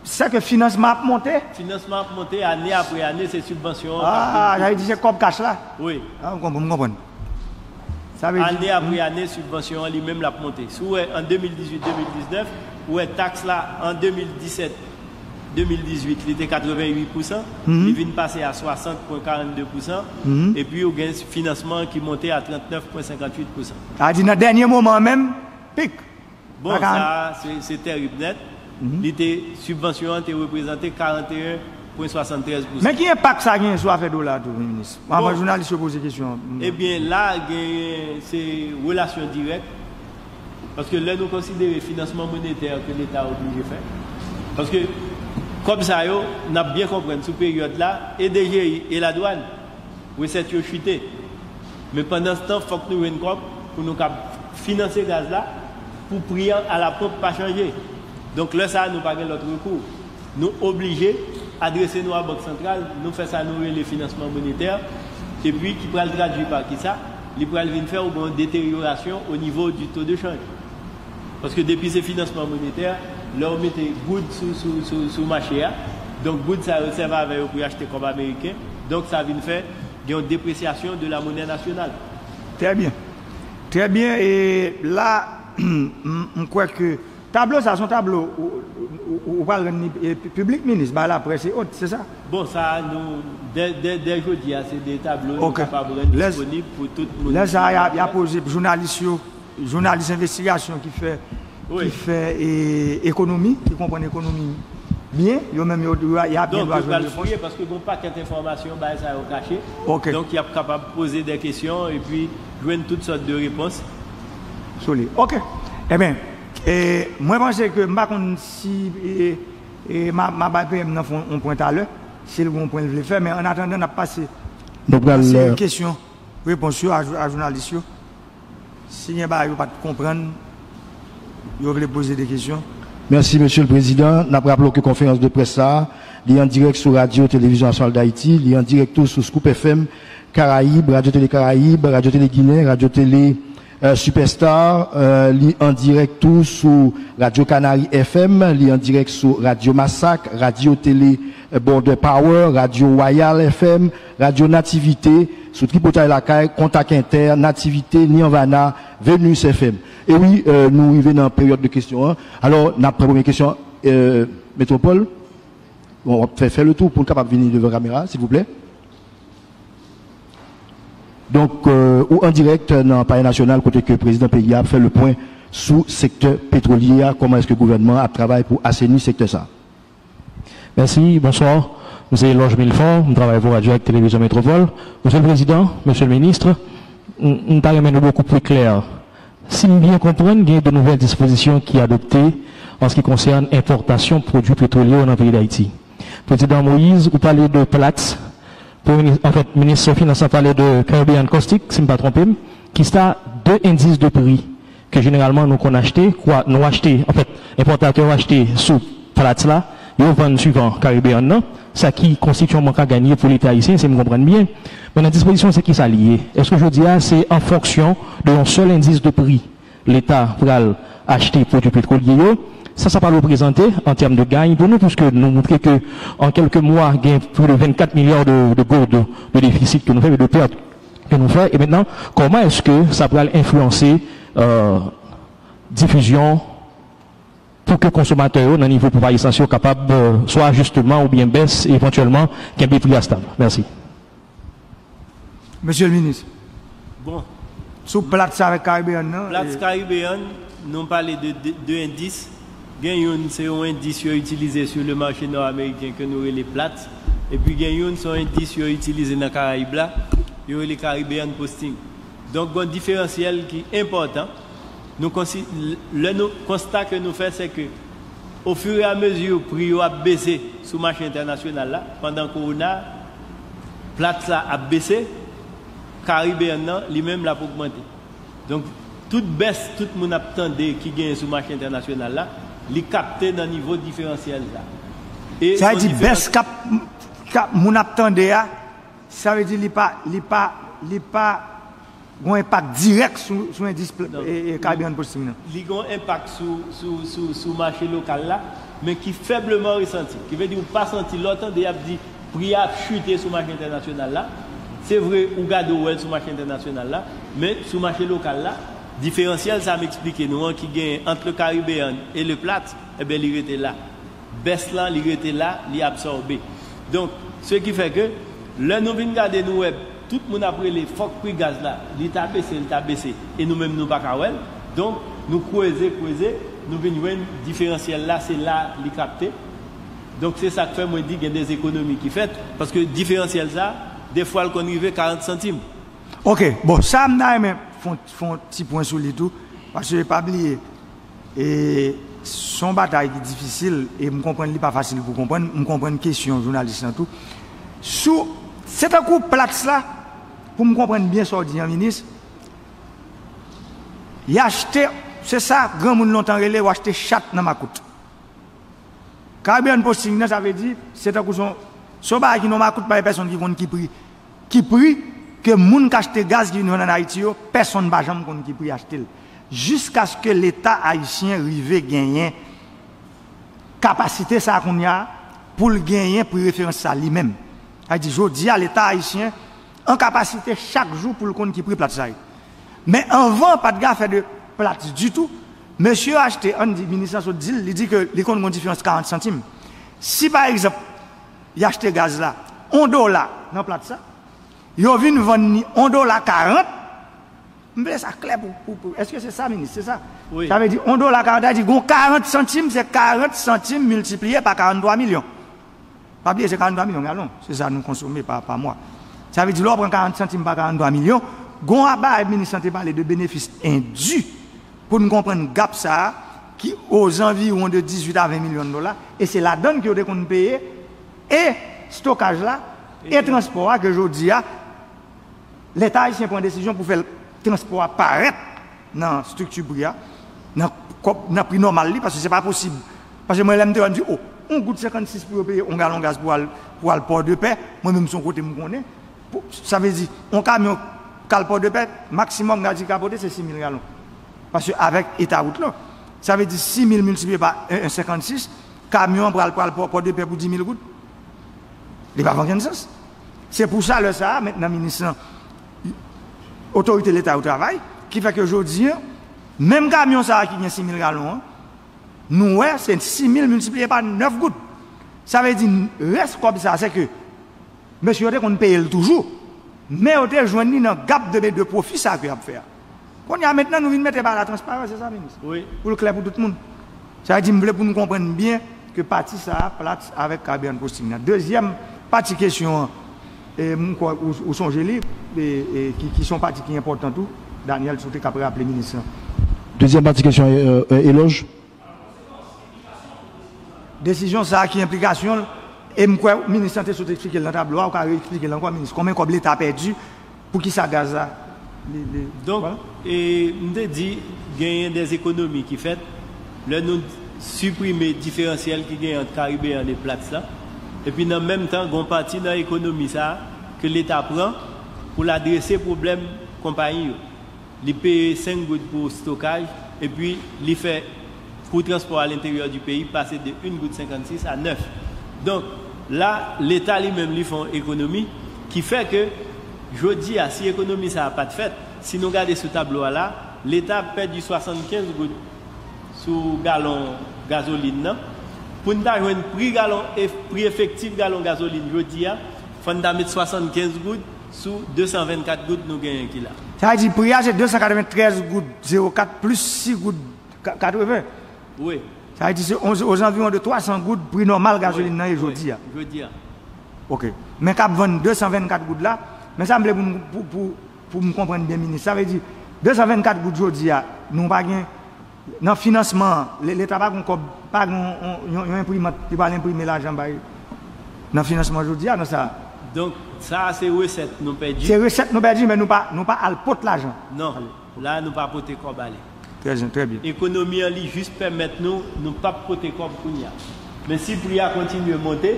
se ke finansman ap monte. Finansman ap monte, ane apre ane, se sibvansyon an k ap Ah, sa vle di, se kòb kach la. Wi. Ah, m konprann, m konprann. Sa vle di, Ane apre ane, sibvansyon an li menm l ap monte. Si w wè an de mil dizuit de mil diznèf, ou wè taks la an de mil disèt de mil dizuit, li te katrevenn uit pou san, li vin pase a swasant pwen karannde pou san, epi ou gen finansman an ki monte a trannèf pwen senkantuit pou san. Sa vle di, nan dènye moman an menm, pik. Bon, sa, se, se tèrib nèt. Li te, sibvansyon an te reprezante karanteyen pwen swasanntrèz pou san. Men ki enpak sa genyen sou afè dola a tou, minis? Anvan Bon. Jounalis yo poze kesyon an. Ebyen, la, genyen, se relasyon dirèk. Paske lè nou konsidere finansman monetè ke Leta oblije fè, paske kòb sa yo, n ap byen konprann sou peryòd la, e D G I e ladwàn, resèt yo chite. Men pandanstan, fòk nou jwenn kòb pou nou kab finanse gaz la, pou pri an alaponp pa chanje. Donk, lè sa a, nou pa gen lòt rekou. Nou oblije adrese nou a Bank Santral, nou fè sa nou rele finansman monetè, epi ki pral tradui pa kisa? Li pral vin fè ou gen yon deteryorasyon o nivo di to de chanj. Paske depi se finansman monetè, lè w mete goud sou, sou, sou, sou mache a, donk goud sa yo sèvi avè yo pou y achte kòb ameriken, donk sa vin fè gen yon depresyasyon de la monnaie nationale. Trè byen. Trè byen, e la, m, m kwè ke tablo sa, se yon tablo ou, ou, ou, ou pral rann li, e, pi-, piblik, minis, bay laprès e ot, se sa? Bon, sa, nou, dè, dè, dè jodi a, se de tablo nou Ok. kapab rann Lè, disponib pou tout moun. Lè sa a, y a, y a poze jounalis yo, jounalis envestigasyon ki fè, Wi. ki fè, e, ekonomi, ki konprann ekonomi byen, yo menm yo, yo, y a byen Donk, dwa yo pral jwenn repons. Fouye paske gon pakèt enfòmasyon, bagay sa yo kache. Ok. Donk, y ap kapab poze de kesyon epi jwenn tout sòt de repons. Solid. Ok. Ebyen, e, mwen panse ke m pa konn si, e, e, m a, m a bay P M nan fè yon pwen talè. si l gen yon pwen l vle fè, men an atandan n ap pase Nou pral. seri kesyon, repons yo a, jou- a jounalis yo. Si gen bagay yo pa t konprann, yo vle poze de kesyon. Mèsi, Mesye le Prezidan. N ap raple w ke konferans de près sa a, li an dirèk sou Radyo Televizyon Nasyonal d Ayiti, li an dirèk tou sou Scoop F M Karayib, Radyo Tele Karayib, Radyo Tele Ginen, Radyo Tele euh, Superstar, euh, li an dirèk tou sou Radyo Kanari F M, li an dirèk sou Radyo Masak, Radyo Tele euh, Border Power, Radyo Wayal F M, Radyo Nativite, sou Tripotay Lakay, Kontak Entè, Nativite, Nirvana, Venus F M. E wi, euh, nou rive nan peryòd de kesyon an. Alò, n ap pran premye kesyon, euh, Metropole. Bon, w ap fè, fè le tou pou n kapab vini devan kamera, silvouplè. Donk, euh, ou an dirèk nan Palè Nasyonal kote ke prezidan peyi a ap fè le pwen sou sektè petwolye a, kòman èske gouvènman an ap travay pou aseni sektè sa a. Mèsi, bonswa. M se Lòj Milfò, m travay pou Radyo ak Televizyon Metropole. Mesye le Prezidan, Mesye le Minis, m m ta renmen nou bokou pli klè. Si m byen konprann, gen de nouvèl dispozisyon ki adopte an se ki konsène enpòtasyon pwodui petwolye yo nan peyi Dayiti. Prezidan Moïse, ou pale de Platts. Premye minis, anfèt, minis finans lan pale de Caribbean Caustic, si m pa twonpe m, ki se ta de endis de pri ke jeneralman nou konn achte, kwa, nou achte, anfèt, enpòtatè yo achte sou Platts la, yo vann swivan Caribbean nan, sa ki konstitye yon mank a ganye pou Leta ayisyen, si m konprann byen. Men nan dispozisyon, se ki sa li ye? Èske jodi a, se an fonksyon de yon sèl endis de pri Leta pral achte pwodui petwolye yo? Sa, sa pral reprezante an tèm de gany pou nou, puiske nou montre ke an kèlke mwa, gen plis de vennkat milya de, de goud de defisit ke nou fè, de pèt ke nou fè. E mentnan, kòman èske sa pral enfliyanse euh, difizyon pou ke konsomatè yo nan nivo pou pa esans yo kapab euh, swa ajisteman oubyen bès, evantyèlman kenbe pri a stab? Mèsi. Mesye le minis, Bon, sou Platts avèk Caribbean nan, Platts e, Caribbean, nou pale de de, de endis. Gen youn, se yon endis yo itilize sou le mache nò ameriken ke nou rele Platts. Epi gen youn, se yon endis yo itilize nan Karayib la, yo rele Caribbean Posting. Donk, gen yon diferansyèl ki enpòtan. Nou konsi, lè nou, konsta ke nou fè, se ke, ofiramezi pri yo ap bese sou mache entènasyonal la, pandan kowona, Platts la ap bese, Caribbean nan, li menm, l ap ogmante. Donk, tout bès tout moun ap tande ki genyen sou mache entènasyonal la, li kapte nan nivo diferansyèl sa. E sa se vle di yon bès diferans- k ap k ap- moun ap tande a, sa vle di li pa, li pa, li pa gen yon enpak dirèk sou, sou endis pl- Non. e, e, Caribbean Posting nan. Li gen yon enpak sou, sou, sou, sou mache lokal la, men ki fèbleman resanti. Ki vle di ou pa santi, lè w tande y ap di pri a ap chite sou mache entènasyonal la. Se vre, ou gade ou wè l sou mache entènasyonal la, men sou mache lokal la, diferansyèl sa m eksplike nou an ki genyen ant le Caribbean e le Platts, ebyen li rete la. Bès lan, li rete la, li absòbe. Donk, se ki fè ke, lè nou vin gade, nou wè tout moun ap rele fòk pri gaz la, li ta bese, li ta bese, e nou menm nou pa ka wè l. Donk, nou kreze, kreze, nou vin jwenn diferansyèl la, se la li kapte. Donk, se sa k fè mwen di gen de ekonomi ki fèt, paske diferansyèl sa, defwa l konn rive karant santim. Ok, bon, sa m ta renmen fè yon- fè yon ti pwen sou li tou, paske pa bliye, e, se yon batay ki difisil, e m konprann li pa fasil pou konprann, m konprann kesyon jounalis lan tou. Sou, se tankou Platts la, pou m konprann byen sa w di an, minis, y achte, se sa granmoun lontan rele, w achte chat nan makout. Caribbean Posting nan, sa vle di, se tankou se yon, se yon bagay ki nan makout, pa gen pèsonn ki konn ki pri, ki pri ke moun k achte gaz ki vin vann ann Ayiti yo, pèsonn pa janm konn ki pri achte l. Jiskaske Leta ayisyen rive genyen kapasite sa a kounye a pou l genyen pri referans sa a li menm. Sa vle di, jodi a, Leta ayisyen an kapasite chak jou pou l konn ki pri Platts sa ye. Men anvan, pa t gen afè de Platts ditou. Mesye yo achte, ann di, minis lan sot di l, li di ke li konn gen yon diferans karant santim. Si, pa egzanp, y achte gaz la yon dola nan Platts sa, yo vin vann li yon dola karant, m vle sa klè pou, pou, pou, èske se sa, minis? Se sa? Wi. Sa vle di yon dola karant, sa vle di gen yon karant santim, se karant santim miltipliye pa karant twa milyon. Pa bliye, se karant twa milyon galon. Se sa nou konsome pa, pa mwa. Sa vle di, lè w pran karant santim pa karant twa milyon, gen yon bagay minis lan te pale de benefis endu pou n konprann gap sa a ki ozanviwon de dizuit a ven milyon dola, e se ladan l ke yo te konn peye, e estokaj la e transpò a ke jodi a Leta ayisyen pran desizyon pou fè transpò a parèt nan estrikti pri a, nan kòb, nan pri nòmal li, paske se pa posib. Paske mwen, lè m te wè, m di, o, yon goud senkannsis pou yo peye yon galon gaz pou al, pou al Pòdepè, mwen menm, se yon kote m konnen. Pou, sa vle di, yon kamyon k al Pòdepè, maksimòm gaz li ka pote, se sis mil galon. Paske avèk eta wout lan, sa vle di sis mil miltipliye pa en, en senkannsis, kamyon an pral, pral Pò, Pòdepè pou dis mil goud. Li pa fè okenn sans. Se pou sa, lè sa a, mentnan minis lan, otorite Leta yo travay, ki fè ke jodi a, menm kamyon sa a ki gen sis mil galon an, nou wè, se sis mil miltipliye pa nèf goud. Sa vle di, rès kòb sa a, se ke mesye yo te konn peye l toujou, men yo te jwenn li nan gap de, de pwofi sa a ke y ap fè a. Kounye a, mentnan, nou vin mete bagay la transparan, se sa, minis? Wi. Pou l klè pou tout moun. Sa vle di, m vle pou nou konprann byen ke pati sa a, Platts avèk Caribbean Posting nan. Dezyèm pati kesyon an, e, m kwè ou, ou sonje li, e, e, ki, ki se yon pati ki enpòtan tou, Daniel, si w te kab raple minis lan. Dezyèm pati kesyon, e, e, Elòj. Desizyon sa a ki enplikasyon l, e m kwè minis lan te sot eksplike l nan tablo a, ou ka re-eksplike l ankò, minis, konbyen kòb Leta pèdi, poukisa gaz la, li, li, Donk, vwala. E, m te di, genyen dè ekonomi ki fèt, lè nou siprime diferansyèl ki genyen ant Caribbean e Platts la, epi nan menm tan, gen yon pati nan ekonomi sa a ke Leta pran pou l adrese pwoblèm konpayi yo. Li peye senk goud pou estokaj, epi li fè kou transpò a lenteryè di peyi pase de yon goud senkannsis a nèf. Donk, la, Leta li menm, li fè yon ekonomi ki fè ke, jodi a, si ekonomi sa a pa t fèt, si nou gade sou tablo a la, Leta pèdi swasannkenz goud sou galon gazolin nan. Pou n ta jwenn pri galon, e, pri efektif galon gazolin jodi a, fò n ta met swasannkenz goud sou de san vennkat goud nou genyen ki la. Sa vle di pri a se de san katreventrèz goud zewo kat plis sis goud ka-, katreven. Wi. Sa vle di se on, ozanviwon de twa san goud pri nòmal gazolin nan ye jodi a. Wi, jodi a. Ok. Men k ap vann de san vennkat goud la, men sa m vle pou, pou, pou, pou m konprann byen, minis. Sa vle di, de san vennkat goud jodi a, nou pa gen, nan finansman an, le-, Leta pa gen kòb, pa gen yon, yon, yon enprimant ki pral enprime lajan bay nan finansman jodi a, nan sa. Donk, sa a se resèt nou pèdi. Se resèt nou pèdi, men nou pa, nou pa al pot lajan. Non. La, nou pa pote kòb ale. Trè byen, trè byen. Ekonomi an, li jis pèmèt nou, nou p ap pote kòb kounye a. Men si pri a kontinye monte,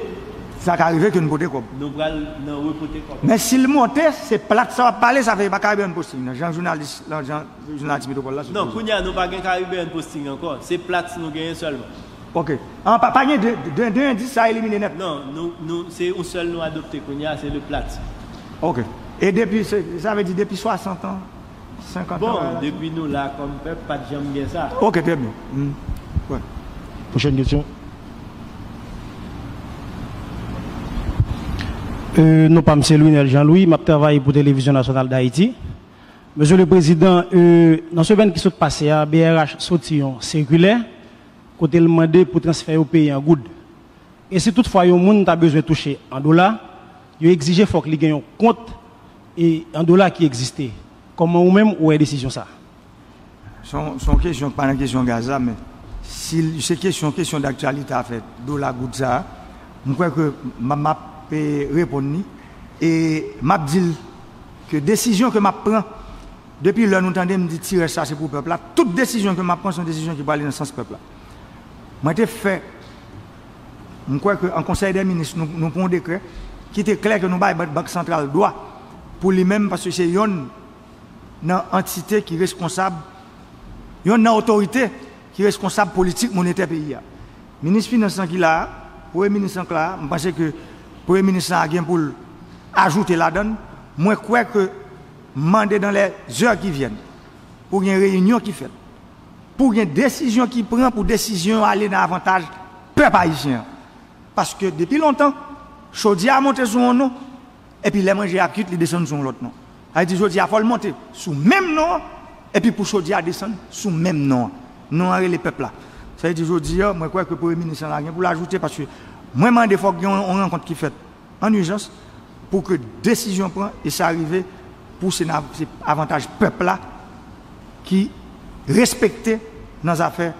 sa ka rive ke n pote kòb. Nou pral nan repote kòb. Men si l monte, se Platts sa w ap pale, sa vle pa Caribbean Posting nan, jan jounalis, lan, jan jounalis Metwopòl la sot. Non, kounye a, nou pa gen Caribbean Posting ankò. Se Platts nou genyen sèlman. Ok. An, pa, pa gen de, de, de endis sa elimine nèt. Non, nou, nou, se yon sèl nou adopte kounye a, se le Platts. Ok. E depi, se, sa vle di depi swasant an, senkant an la, depi nou la kòm pèp, pa t janm gen sa. Ok, trè byen. Hmm. Wè. Pwochèn kesyon. Euh, non pa m se Louinel Jean Louis, m ap travay pou Televizyon Nasyonal d Ayiti. Mesye le Prezidan, euh, nan semèn ki sot pase a, B R H soti yon sikilè kote l mande pou transfè yo peye an goud. E si toutfwa yon moun ta bezwen touche an dola, yo egzije fòk li gen yon kont e an dola ki egziste. Kòman ou menm ou wè desizyon sa? Se yon, se yon kesyon ki pa nan kesyon gaz la, men si l, se kesyon, kesyon daktyalite afè dola goud sa a, m kwè ke m, m ap, e, reponn li. E m ap di l ke desizyon ke m ap pran, depi lè nou tande m di ti rès sa se pou pèp la, tout desizyon ke m ap pran se yon desizyon ki prale nan sans pèp la. Mwen te fè, m kwè ke an Konsèy dè Minis, nou, nou pran yon dekrè ki te klè ke nou bay Bank, Bank Santral dwa pou li menm, paske se yonn nan antite ki reskonsab, yonn nan otorite ki reskonsab politik monetè peyi a. Minis Finans lan ki la a, Premye Minis lan ki la a, m panse ke Premye Minis lan a gen pou l ajoute ladan l. Mwen kwè ke mande dans les heures qui viennent, pou gen reyinyon ki fèt, pou gen desizyon ki pran, pou desizyon yo ale nan avantaj pèp ayisyen an. Paske depi lontan, chodyè a monte sou yon non, epi lè manje a kuit, li desann sou yon lòt non. Sa vle di jodi a, fò l monte sou menm non an, epi pou chodyè a desann sou menm non an. Non an rele pèp la. Sa vle di jodi a, mwen kwè ke Premye Minis lan la gen pou l ajoute, paske mwen mande fòk gen yon, yon rankont ki fèt an ijans pou ke desizyon pran e sa rive pou se nan, se avantaj pèp la ki respekte nan zafè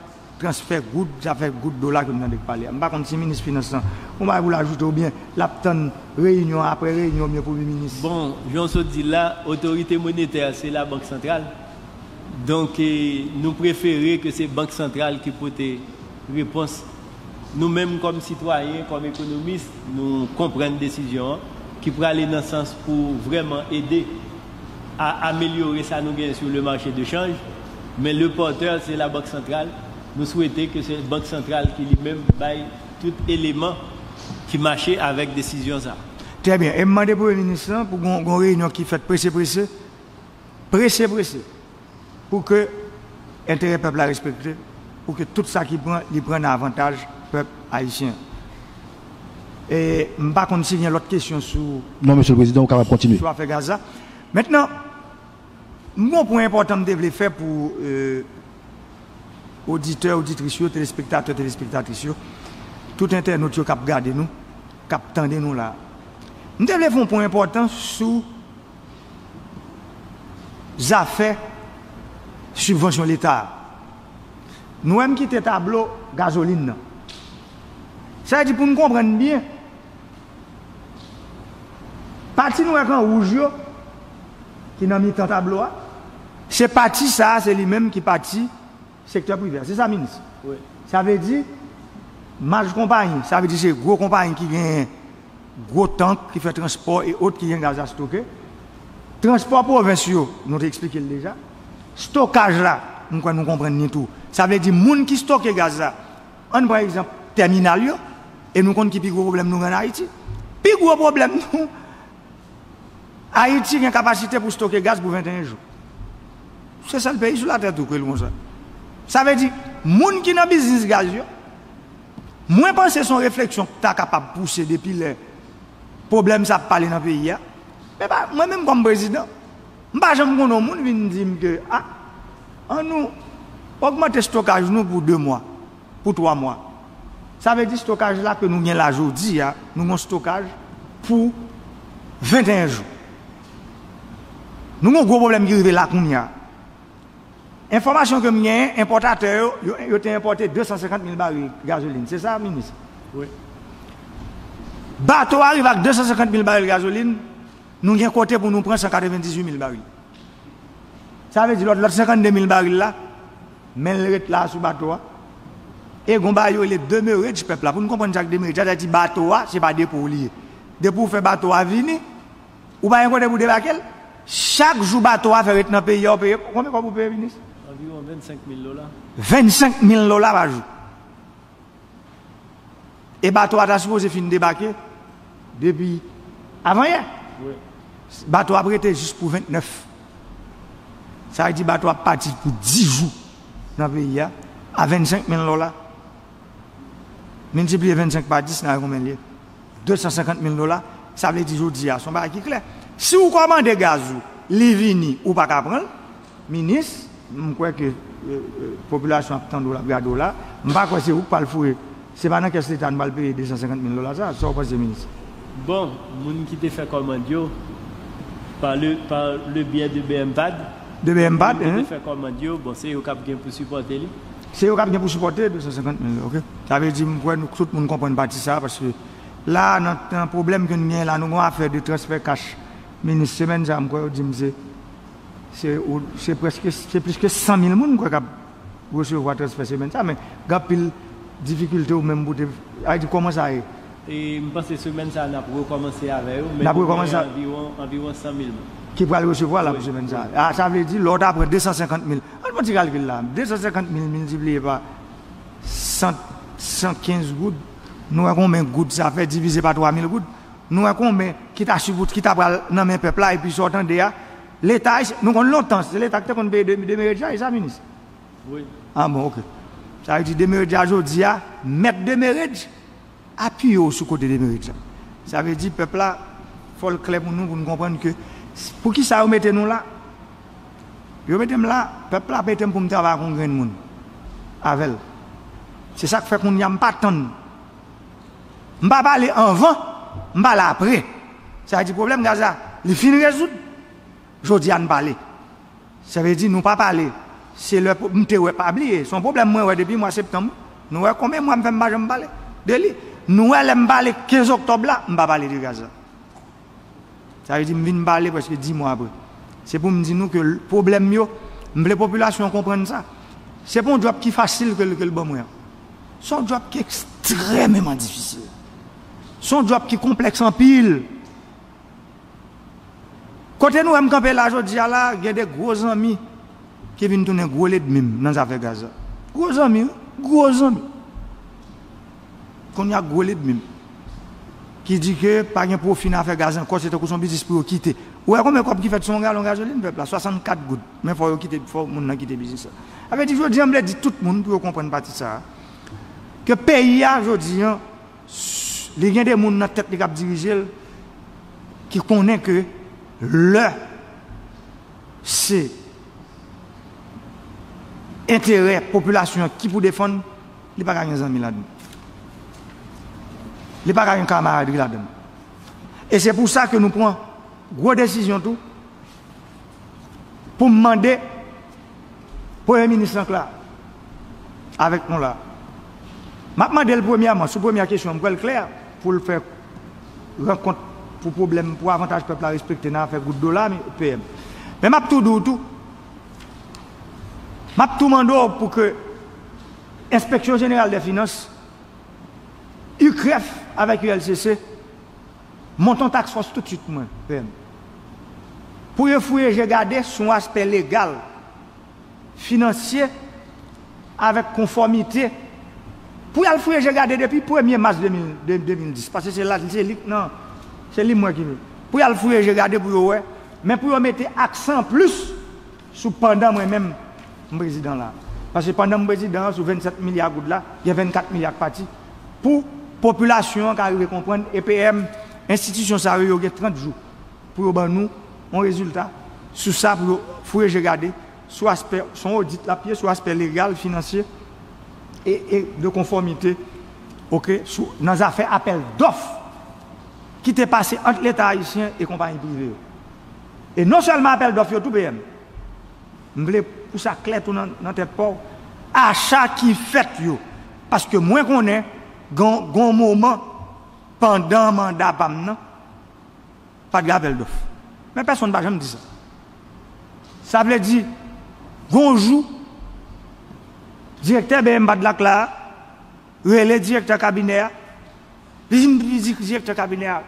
transfè goud, zafè goud dola ke m tande k pale a. M pa konn si minis finans lan, yon bagay pou l ajoute oubyen l ap tann reyinyon apre reyinyon oubyen premye minis. Bon, jan w sot di l la, otorite monetè se labank santral. Donk, e, nou prefere ke se bank santral ki pote repons. Nou menm kòm sitwayen, kòm ekonomis, nou konprann desizyon an ki prale nan sans pou vrèman ede a amelyore sa nou genyen sou le marché de change, men le porteur se labank santral. Nou swete ke se bank santral ki li menm bay tout eleman ki mache avèk desizyon sa. Trè byen. E m mande premye minis lan pou gon, gon reyinyon ki fèt prese, prese, prese, prese, pou ke enterè pèp la respekte, pou ke tout sa ki pran, li pran nan avantaj pèp ayisyen. E m pa konn si gen lòt kesyon sou, Non, Mesye le Prezidan, ou kapab kontinye. Sou afè gaz la. Mentnan, m gon pwen enpòtan m te vle fè pou, e, oditè, oditris yo, telespektatè, telespektatris yo, tout entènot yo k ap gade nou, k ap tande nou la. M te vle fè yon pwen enpòtan sou zafè sibvansyon Leta a. Nou wè m kite tablo gazolin nan. Sa vle di pou n konprann byen, pati nou wè k an wouj yo, ki nan mitan tablo a, se pati sa a, se li menm ki pati sektè prive a. Se sa, minis? Wi. Sa vle di, maj konpayi, sa vle di se gwo konpayi ki genyen gwo tank, ki fè transpò e ot, ki gen gaz a stoke. Transpò pwovens yo, nou te eksplike l deja. Stokaj la, m kwè nou konprann li tou. Sa vle di moun ki stoke gaz la. Ann pran egzanp tèminal yo, e nou konn ki pi gwo pwoblèm nou gen ann Ayiti. Pi gwo pwoblèm nou, Ayiti gen kapasite pou stoke gaz pou venteyen jou. Se sèl peyi sou latè tou k rele konsa. Sa vle di, moun ki nan biznis gaz yo, mwen panse se yon refleksyon k ta kapab pouse depi lè pwoblèm sa ap pale nan peyi a. Men pa, mwen menm kòm prezidan, m pa janm konnen yon moun vin di m ke, a, ann nou ogmante stokaj nou pou de mwa, pou twa mwa. Sa vle di stokaj la ke nou gen la jodi a, nou gen stokaj pou venteyen jou. Nou gen yon gwo pwoblèm ki rive la kounye a. Enfòmasyon ke m genyen, enpòtatè yo, yo, yo te enpòte de san senkant mil baril gazolin. Se sa, minis? Wi. Bato a rive ak de san senkant mil baril gazolin, nou gen kote pou nou pran san katrevendizuit mil baril. Sa vle di lòt, lòt senkannde mil baril la, men l ret la sou bato a. E gon bagay yo rele demurrage pèp la. Pou n konprann sa k demurrage, sa vle di bato a, se pa depo li ye. Depi w fè bato a vini, ou pa gen kote pou debake l. Chak jou bato a fè ret nan peyi a, ou peye, konbyen kòb ou peye, minis? Anviwon vennsenk mil dola. Vennsenk mil dola pa jou. E bato a ta sipoze fin debake depi avanyè. Wi. Bato a ap rete jis pou ventnèf. Sa vle di bato a ap pati pou dis jou nan peyi a, a vennsenk mil dola. Miltipliye vennsenk pa dis, n a wè konbyen l ye. De san senkant mil dola, sa vle di jodi a, se yon bagay ki klè. Si w kòmande gaz ou, li vini, ou pa ka pran l, minis, m kwè ke, e, e, popilasyon ap tande w la, ap gade w la, m pa kwè se ou k pral foure. Se pa nan kès Leta nou pral peye de san senkant mil dola sa, sa w panse, minis? Bon, moun ki te fè kòmand yo, par le, par le biais de B M PAD, De B M PAD, moun ki te fè kòmand yo, bon, se yo k ap gen pou sipòte li. Se yo k ap gen pou sipòte de san senkant mil, oke. Sa vle di, m kwè nou, tout moun konprann pati sa, paske la, nan, nan pwoblèm ke n gen la, nou gon afè de transfè kach. Minis, semèn sa, m kwè yo di m se, se, ou, se prèske, se plis ke san mil moun, m kwè, k ap resevwa transfè semèn sa, men gen anpil difikilte ou menm pou te, sa vle di, kòman sa ye? E m panse semèn sa a, n ap rekòmanse avè yo, men N ap nou rekòmanse gen a- anviwon, anviwon san mil moun. Ki pral resevwa la Wi, pou semèn sa a. wi. A, sa vle di, lè w ta pran de san senkant mil, ann fè yon ti kalkil la, de san senkant mil miltipliye pa san, san kenz goud, nou wè konbyen goud sa fè, divize pa twa mil goud, nou wè konbyen ki ta sipòte, ki ta pral nan men pèp la, epi sa w tande a, Leta, nou konn lontan, se Leta ki te konn peye de, demerej la, e sa, minis? Wi. A bon, oke. Sa vle di demerej la jodi a, mèt demerej, apiye w sou kote demerit sa. Sa vle di pèp la, fò l klè pou nou, pou n konprann ke, poukisa yo mete nou la? Yo mete m la, pèp la mete m pou m travay ak yon grenn moun avè l. Se sa k fè kounye a m pa tann. M pa pale anvan, m pale apre. Sa vle di pwoblèm gaz la, li fin rezoud. Jodi a n pale. Sa vle di nou pa pale Se lè pou, m te wè, pa bliye, se yon pwoblèm mwen wè depi mwa septanm. Nou wè konbyen mwa m fè m pa janm pale de li. Nou wè lè m pale kenz oktòb la, m pa pale de gaz la. Sa vle di m vin pale prèske dis mwa apre. Se pou m di nou ke l-, pwoblèm yo, m vle popilasyon an konprann sa. Se pa yon djòb ki fasil ke l, ke l ban mwen an. Se yon djòb ki ekstrèmeman difisil. Se yon djòb ki konplèks anpil. Kote nou wè m kanpe la jodi a la, gen de gwo zanmi ki vin tounen gwo lènmi m nan zafè gaz la. Gwo zanmi, wi, gwo zanmi. Kounye a gwo lènmi m ki di ke pa gen pwofi nan afè gaz ankò, se tankou se yon biznis pou yo kite. Ou wè konbyen kòb ki fèt sou yon galon gazolin, pèp la? Swasannkat goud. Men fò yo kite, fò moun nan kite biznis la. Sa vle di, jodi a, m vle di tout moun pou yo konprann pati sa a, ke peyi a, jodi a, li gen de moun nan tèt li k ap dirije l, ki konnen ke lè se enterè popilasyon an ki pou defann, li pa ka gen zanmi ladan l. Li pa ka gen kamaradri ladan l. E se pou sa ke nou pran gwo desizyon tou, pou m mande Premye Minis lan k la avèk nou la. M ap mande l premyèman, sou premyè kesyon an, m kwè l klè, pou l fè rankont pou pwoblèm, pou avantaj pèp la respekte nan afè goud dola, P M. Men m ap tou di w tou, m ap tou mande w pou ke Enspeksyon Jeneral dè Finans, UCREF avèk U L C C, monte yon task force tout swit mwen, P M. Pou yo fouye je gade sou yon aspè legal, finansye, avèk konfòmite. Pou y al fouye je gade depi premye mas de mil, de, de mil dis, paske se la, se li k nan, se li m wè ki. Pou y al fouye je gade pou yo wè, men pou yo mete aksan plis sou pandan mwen menm, m prezidan la. Paske pandan m prezidan an, sou vennsèt milya goud la, gen vennkat milya k pati. Pou popilasyon an ka rive konprann, E P M, enstitisyon sa yo, yo gen trant jou pou yo ban nou yon rezilta sou sa, pou yo fouye je gade sou aspè, se yon odit l ap ye, sou aspè legal, finansye e, e de konfòmite, oke, sou, nan zafè apèl dòf ki te pase ant Leta ayisyen e konpayi prive yo. E non sèlman apèl dòf yo tou, P M, m vle pou sa klè tou nan, nan tèt pa w, acha ki fèt yo. Paske mwen konnen, gon, gon moman, pandan manda pa m nan, pa t gen apèl dòf. Men pèsonn pa janm di sa. Sa vle di, gon jou, direktè B M pad la k la, rele direktè kabinè a, li di, li di direktè kabinè a,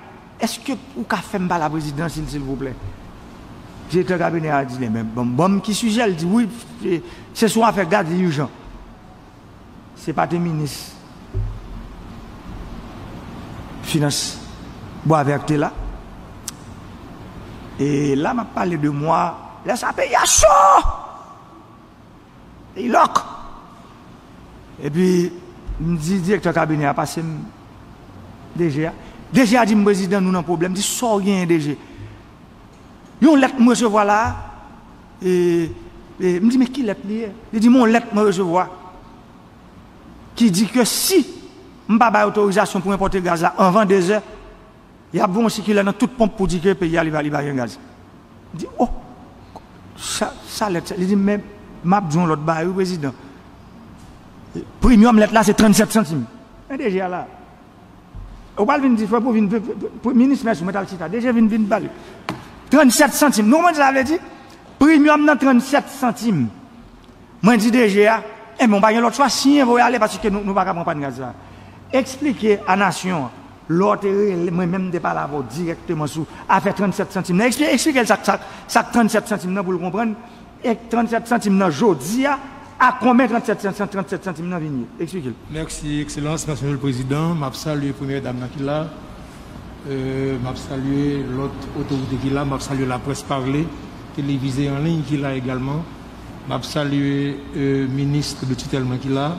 èske ou ka fè m pale a prezidan, sil, silvouplè? Direktè kabinè a di, men ban m, ban m ki sijè, li di, wi, se, se sou afè gaz, li ijan. Se pa te minis finans Bwavè k te la? E la, m ap pale de mwa, lè sa peyi a cho! Peyi lòk! Epi, m di direktè kabinè a, pase m D G a. D G a di m, prezidan, nou nan pwoblèm. M di, sa w genyen, D G? Yon lèt m resevwa la a, e, e, m di, men ki lèt li ye? Li di, men yon lèt mwen resevwa ki di ke si m pa bay otorizasyon pou enpòte gaz la anvan dezè, y ap voye yon sikilè nan tout ponp pou di ke peyi a li pa, li pa gen gaz. M di, o, sa, sa lèt sa? Li di, men m ap di w yon lòt bagay, wi, prezidan. Premyòm lèt la, se trannsèt santim. Men D G a la. Ou pral vin di, fè pou vin, pou, pou, pou, minis, mèsi, mwen t al chita. D G vin, vin pale. Trannsèt santim. Nou konprann sa sa vle di? Premyòm nan trannsèt santim. Mwen di D G a, enben, w pa gen lòt chwa, siyen, voye ale, paske nou, nou pa ka pran pàn gaz la. Eksplike a nasyon an, lè w te rele, mwen menm m te pale avè w dirèkteman sou afè trannsèt santim nan. Ekspli-, eksplike l sa, sa, sa k trannsèt santim nan pou l konprann. E trannsèt santim nan jodi a, a konbyen trannsèt santim, trannsèt santim nan vin ye? Eksplike l. Mèsi, Ekselans, mèsi, Mesye le Prezidan. M ap salye Premyè Dam nan ki la. Euh, m ap salye lòt otorite ki la. M ap salye laprès pale, televize an liy ki la egalman. M ap salye, euh, minis de titèl mwen ki la,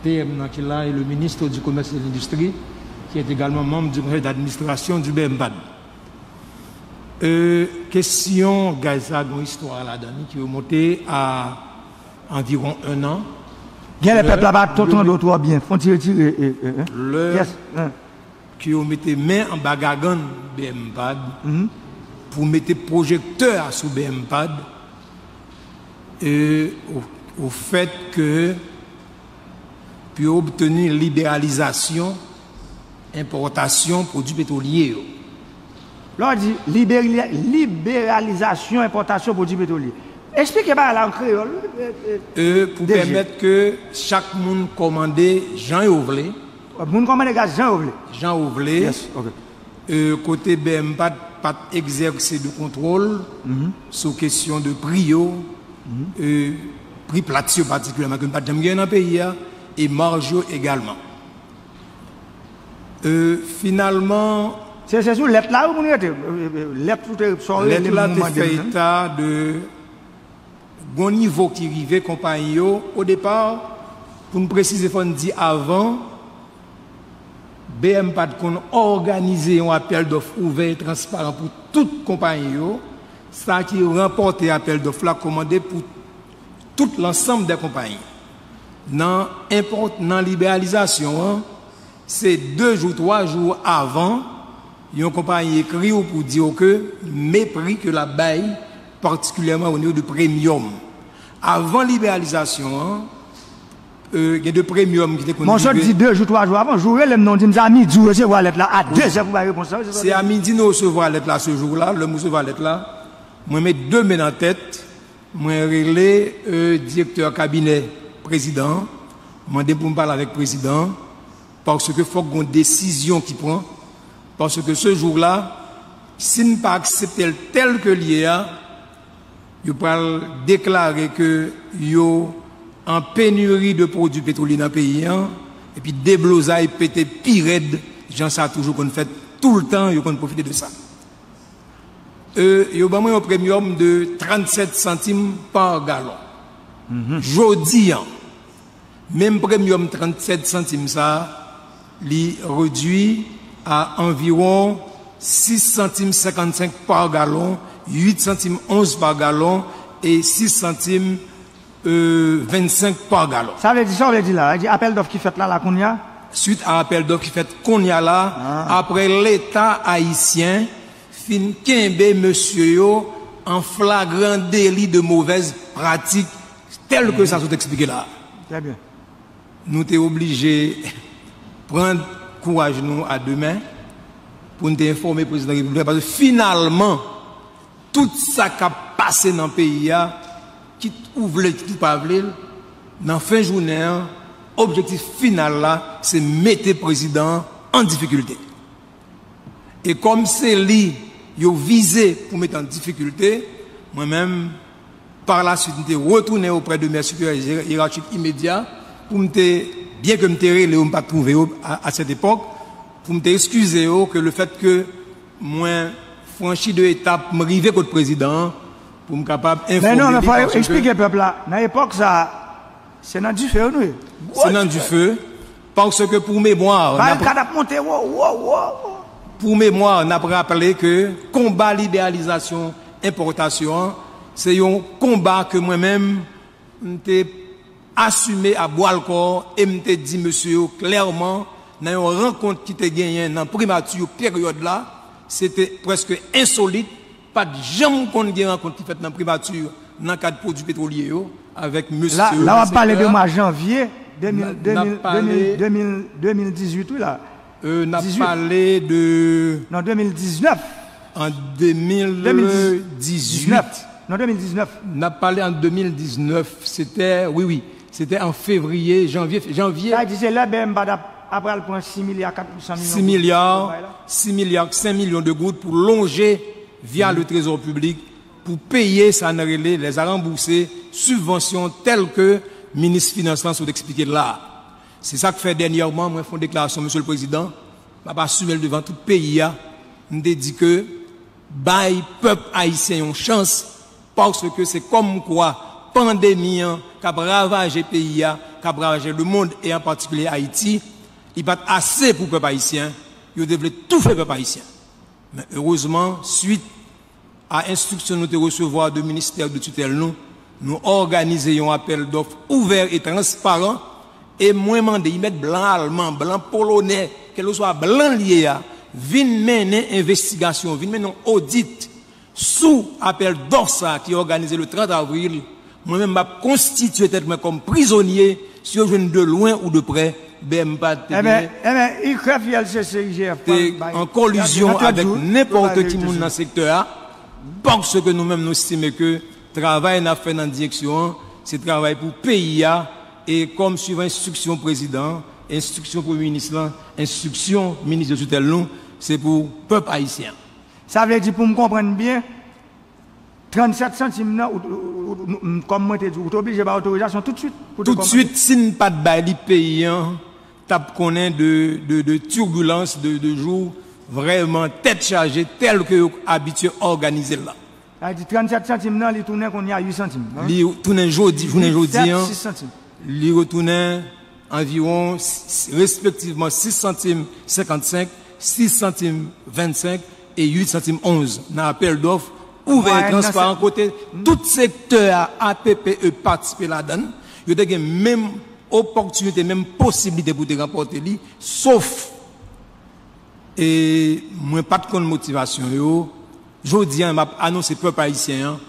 P M nan ki la, e le ministre du Commerce et de l'Industrie, qui est également membre du conseil d'administration du B M pad. Euh, kesyon gaz sa gen yon istwa ladan li ki remonte a anviwon en an. Genlè pèp la pa t tande w twò byen. Fon ti retire, e, e, e. Lè ke yo mete men anba gagann B M pad pou mete pwojektè a sou B M pad, euh, au, au fait que pour obtenir libéralisation, importation, produits pétroliers. Lè w di liberi- liberalizasyon enpòtasyon pwodui petwolye. Eksplike bagay la an kreyòl. Euh, pour permettre que chaque monde commande Jean Ovlé. Moun kòmande gaz jan yo vle. Jean Ovlé. Yes, ok. Euh, kote B M pat pat egzèse de kontwòl sou kesyon de pri yo, euh, pri plat yo patikilyèman ke nou pat janm genyen nan peyi a, e maj yo egalman. Euh, finalman, Se se sou lèt la wi moun rete. Lèt ou te sòre lèt la te fè eta de gon nivo ki rive konpayi yo. Odepa, pou n presize, fò n di avan, B M pat konn òganize yon apèl dòf ouvè e transparan pou tout konpayi yo. Sa ki ranpòte apèl dòf la kòmande pou tout lansanm dè konpayi. Nan enpòt nan liberalizasyon an, se de jou, twa jou avan, yon konpayi ekri w pou di w ke men pri ke l ap bay, patikilyèman o nivo de premyòm. Avan liberalizasyon an, euh, gen de premyòm ki te konn Mwen sot di de jou, twa jou avan, jou rele m non, di m se a midi ou resevwa lèt la, a dezè pou bay repons la. Se a midi nou resevwa lèt la, se jou la, lè m resevwa lèt la, mwen met de men nan tèt, mwen rele euh, direktè kabinè prezidan an, mande pou m pale avèk prezidan an, paske fòk gon desizyon ki pran, paske se jou la, si n pa aksepte l tèl ke l ye a, yo pral deklare ke yo an peniri de pwodui petwolye nan peyi an, epi deblozay pete pi rèd, jan sa toujou konn fèt toultan, yo konn pwofite de sa. Euh, yo ban mwen yon premyòm de trannsèt santim pa galon. Jodi an, menm premyòm trannsèt santim sa a, li redwi a anviwon sis santim senkannsenk pa galon, uit santim onz pa galon e sis santim euh, vennsenk pa galon. Sa vle di, sa w vle di la, di apèl dòf ki fèt la, la kounye a? Suit a apèl dòf ki fèt kounye a la, aprè Leta ayisyen fin kenbe mesye yo an flagran deli de movèz pratik, tèl ke sa sot eksplike la. Trè byen. Nou te oblije pran kouraj nou a de men pou n te enfòme prezidan repiblik la, paske finalman, tout sa k ap pase nan peyi a, kit ou vle l, kit ou pa vle l, nan fen jounen an, objektif final la, se mete prezidan an an difikilte. E kòm se li yo vize pou mete an difikilte, mwen menm, pa la suit, m te retounen oprè de mè siperyè yerachik imedya pou m te, byen ke m te rele yo, m pa t twouve yo a, a sèt epòk, pou m te eskize yo ke le fèt ke mwen franchi de etap, m rive kot prezidan an, pou m kapab enfòme li, paske eksplike pèp la, nan epòk sa, se nan dife nou ye. Se nan dife, paske pou memwa, Bagay kad ap monte wo, wo, wo, wo. Pou memwa, n ap raple ke konba liberalizasyon enpòtasyon an, se yon konba ke mwen menm, m te asime a bwa l kò e m te di mesye yo klèman nan yon rankont ki te genyen nan primati peryòd la, se te prèske ensolit, pa t janm konn gen rankont ki fèt nan primati nan kad pwodui petwolye yo avèk mesye yo. La, la w ap pale de mwa janvye de mil, de mil, de mil, de mil, de mil dizuit, wi la. Euh, n ap pale de. Non, de mil diznèf. An de mil dizuit. Non, de mil diznèf. N ap pale an de mil diznèf. Se te, wi, wi. Se te an fevriye, janvye, janvye. Sa di se lè B M pa t ap apral pran sis milya kat san milyon goud. Sis milya, sis milya senk milyon de goud pou lonje via le trezò piblik pou peye sa n rele les à rembourser, sibvansyon tèl ke minis finans lan sot eksplike la. Se sa k fè dènyèman mwen fè yon deklarasyon, Mesye le Prezidan, m ap asime l devan tout peyi a, m te di ke bay pèp ayisyen yon chans, paske se kòmkwa pandemi an k ap ravaje peyi a, k ap ravaje lemonn e an patikilye Ayiti, li pa t ase pou pèp ayisyen, yo te vle toufe pèp ayisyen. Men erezman, swit a enstriksyon nou te resevwa de ministè de titèl nou, nou òganize yon apèl dòf ouvè e transparan, e mwen mande, y mèt blan alman, blan polonè, kèlkeswa blan l ye a, vin mennen envestigasyon, vin mennen yon odit sou apèl dòf sa a ki òganize le trant avril Mwen menm, m ap konstitye tèt mwen kòm prizonye, si yo jwenn de lwen ou de prè, B M P A D te Ebyen, genyen, ebyen, I K R E F, I L C C, I G F te pral bay an kolizyon avèk nenpòt ki moun nan sektè a, paske nou menm, nou estime ke travay n ap fè nan direksyon an, se travay pou peyi a, e kòm swivan enstriksyon prezidan an, enstriksyon premye minis lan, enstriksyon minis de tutèl nou, se pou pèp ayisyen an. Sa vle di, pou m konprann byen, trannsèt santim nan, ou, ou, ou, ou, kòm mwen te di, ou te oblije bay otorizasyon toutswit pou te kòmanse. Toutswit, si n pa t bay li, peyi an t ap konnen de, de, de tibilans, de, de jou vrèman tèt chaje, tèl ke yo abitye òganize l la. Sa vle di trannsèt santim nan, li tounen kounye a uit santim, non? Li tounen jodi, jounen jodi an, sis santim. Li retounen anviwon s-, respektivman sis santim senkannsenk, sis santim vennsenk e uit santim onz nan apèl dòf ouvè e transparan, kote tout sektè a, A P P E patisipe ladan l. Yo te gen menm opòtinite, menm posiblite pou te ranpòte li, sof, e mwen pa t konn motivasyon yo. Jodi a, m ap anonse pèp ayisyen an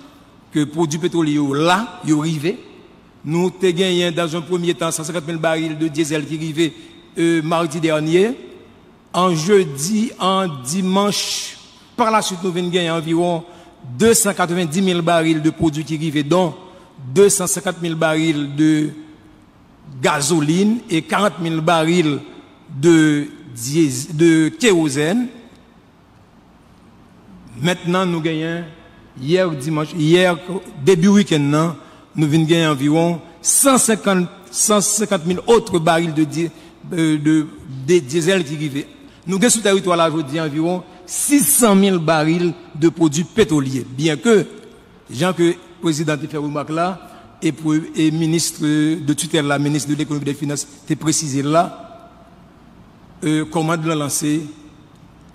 ke pwodui petwolye yo la, yo rive. Nou te genyen, dans un premier temps, san senkant mil baril de dyezèl ki rive, euh, madi dènye. An jedi, an dimanch, pa la swit, nou vin genyen anviwon de san katrevenndis mil baril de pwodui ki rive, dont de san senkant mil baril de gazolin e karant mil baril de dyez-, de kerozèn. Mentnan, nou genyen, yè dimanch, yè, debi wikenn nan, nou vin genyen anviwon san senkant, san senkant mil otre baril de dye-, euh, de, de dyezèl ki rive. Nou gen sou tèritwa la jodi anviwon sis san mil baril de pwodui petwolye. Byenke, jan ke prezidan te fè remak la, e pou, e minis de tutèl la, minis de lekonomi e de finans, te presize l la, euh, kòmand lan lanse,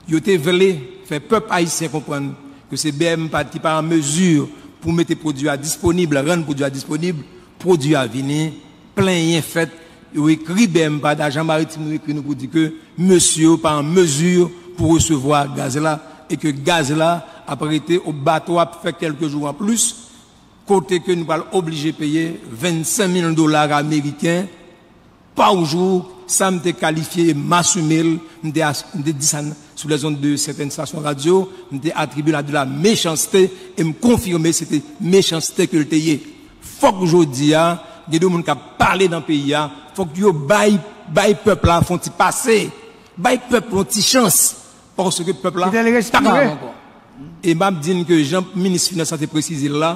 yo te vle fè pèp ayisyen konprann ke se B M P A D ki pa an mezi pou mete pwodui a disponib, rann pwodui a disponib, pwodui a vini, plenyen fèt, yo ekri B M P A D, ajan maritim yo ekri nou pou di ke mesye yo pa an mezi pou resevwa gaz la, e ke gaz la ap rete, o bato ap fè kèlke jou anplis, kote ke nou pral oblije peye vennsenk mil dola ameriken pa jou, sa m te kalifye e m asime l, m te as-, m te di sa n-, sou les ondes de sètèn estasyon radyo, m te atribye l a de la mechanste, e m konfime se te mechanste ke l te ye. Fòk jodi a, gen de moun k ap pale nan peyi a, fòk yo bay, bay pèp la fè yon ti pase, bay pèp la yon ti chans, paske pèp la pa kapab ankò. E m ap di n ke jan minis finans lan te presize l la,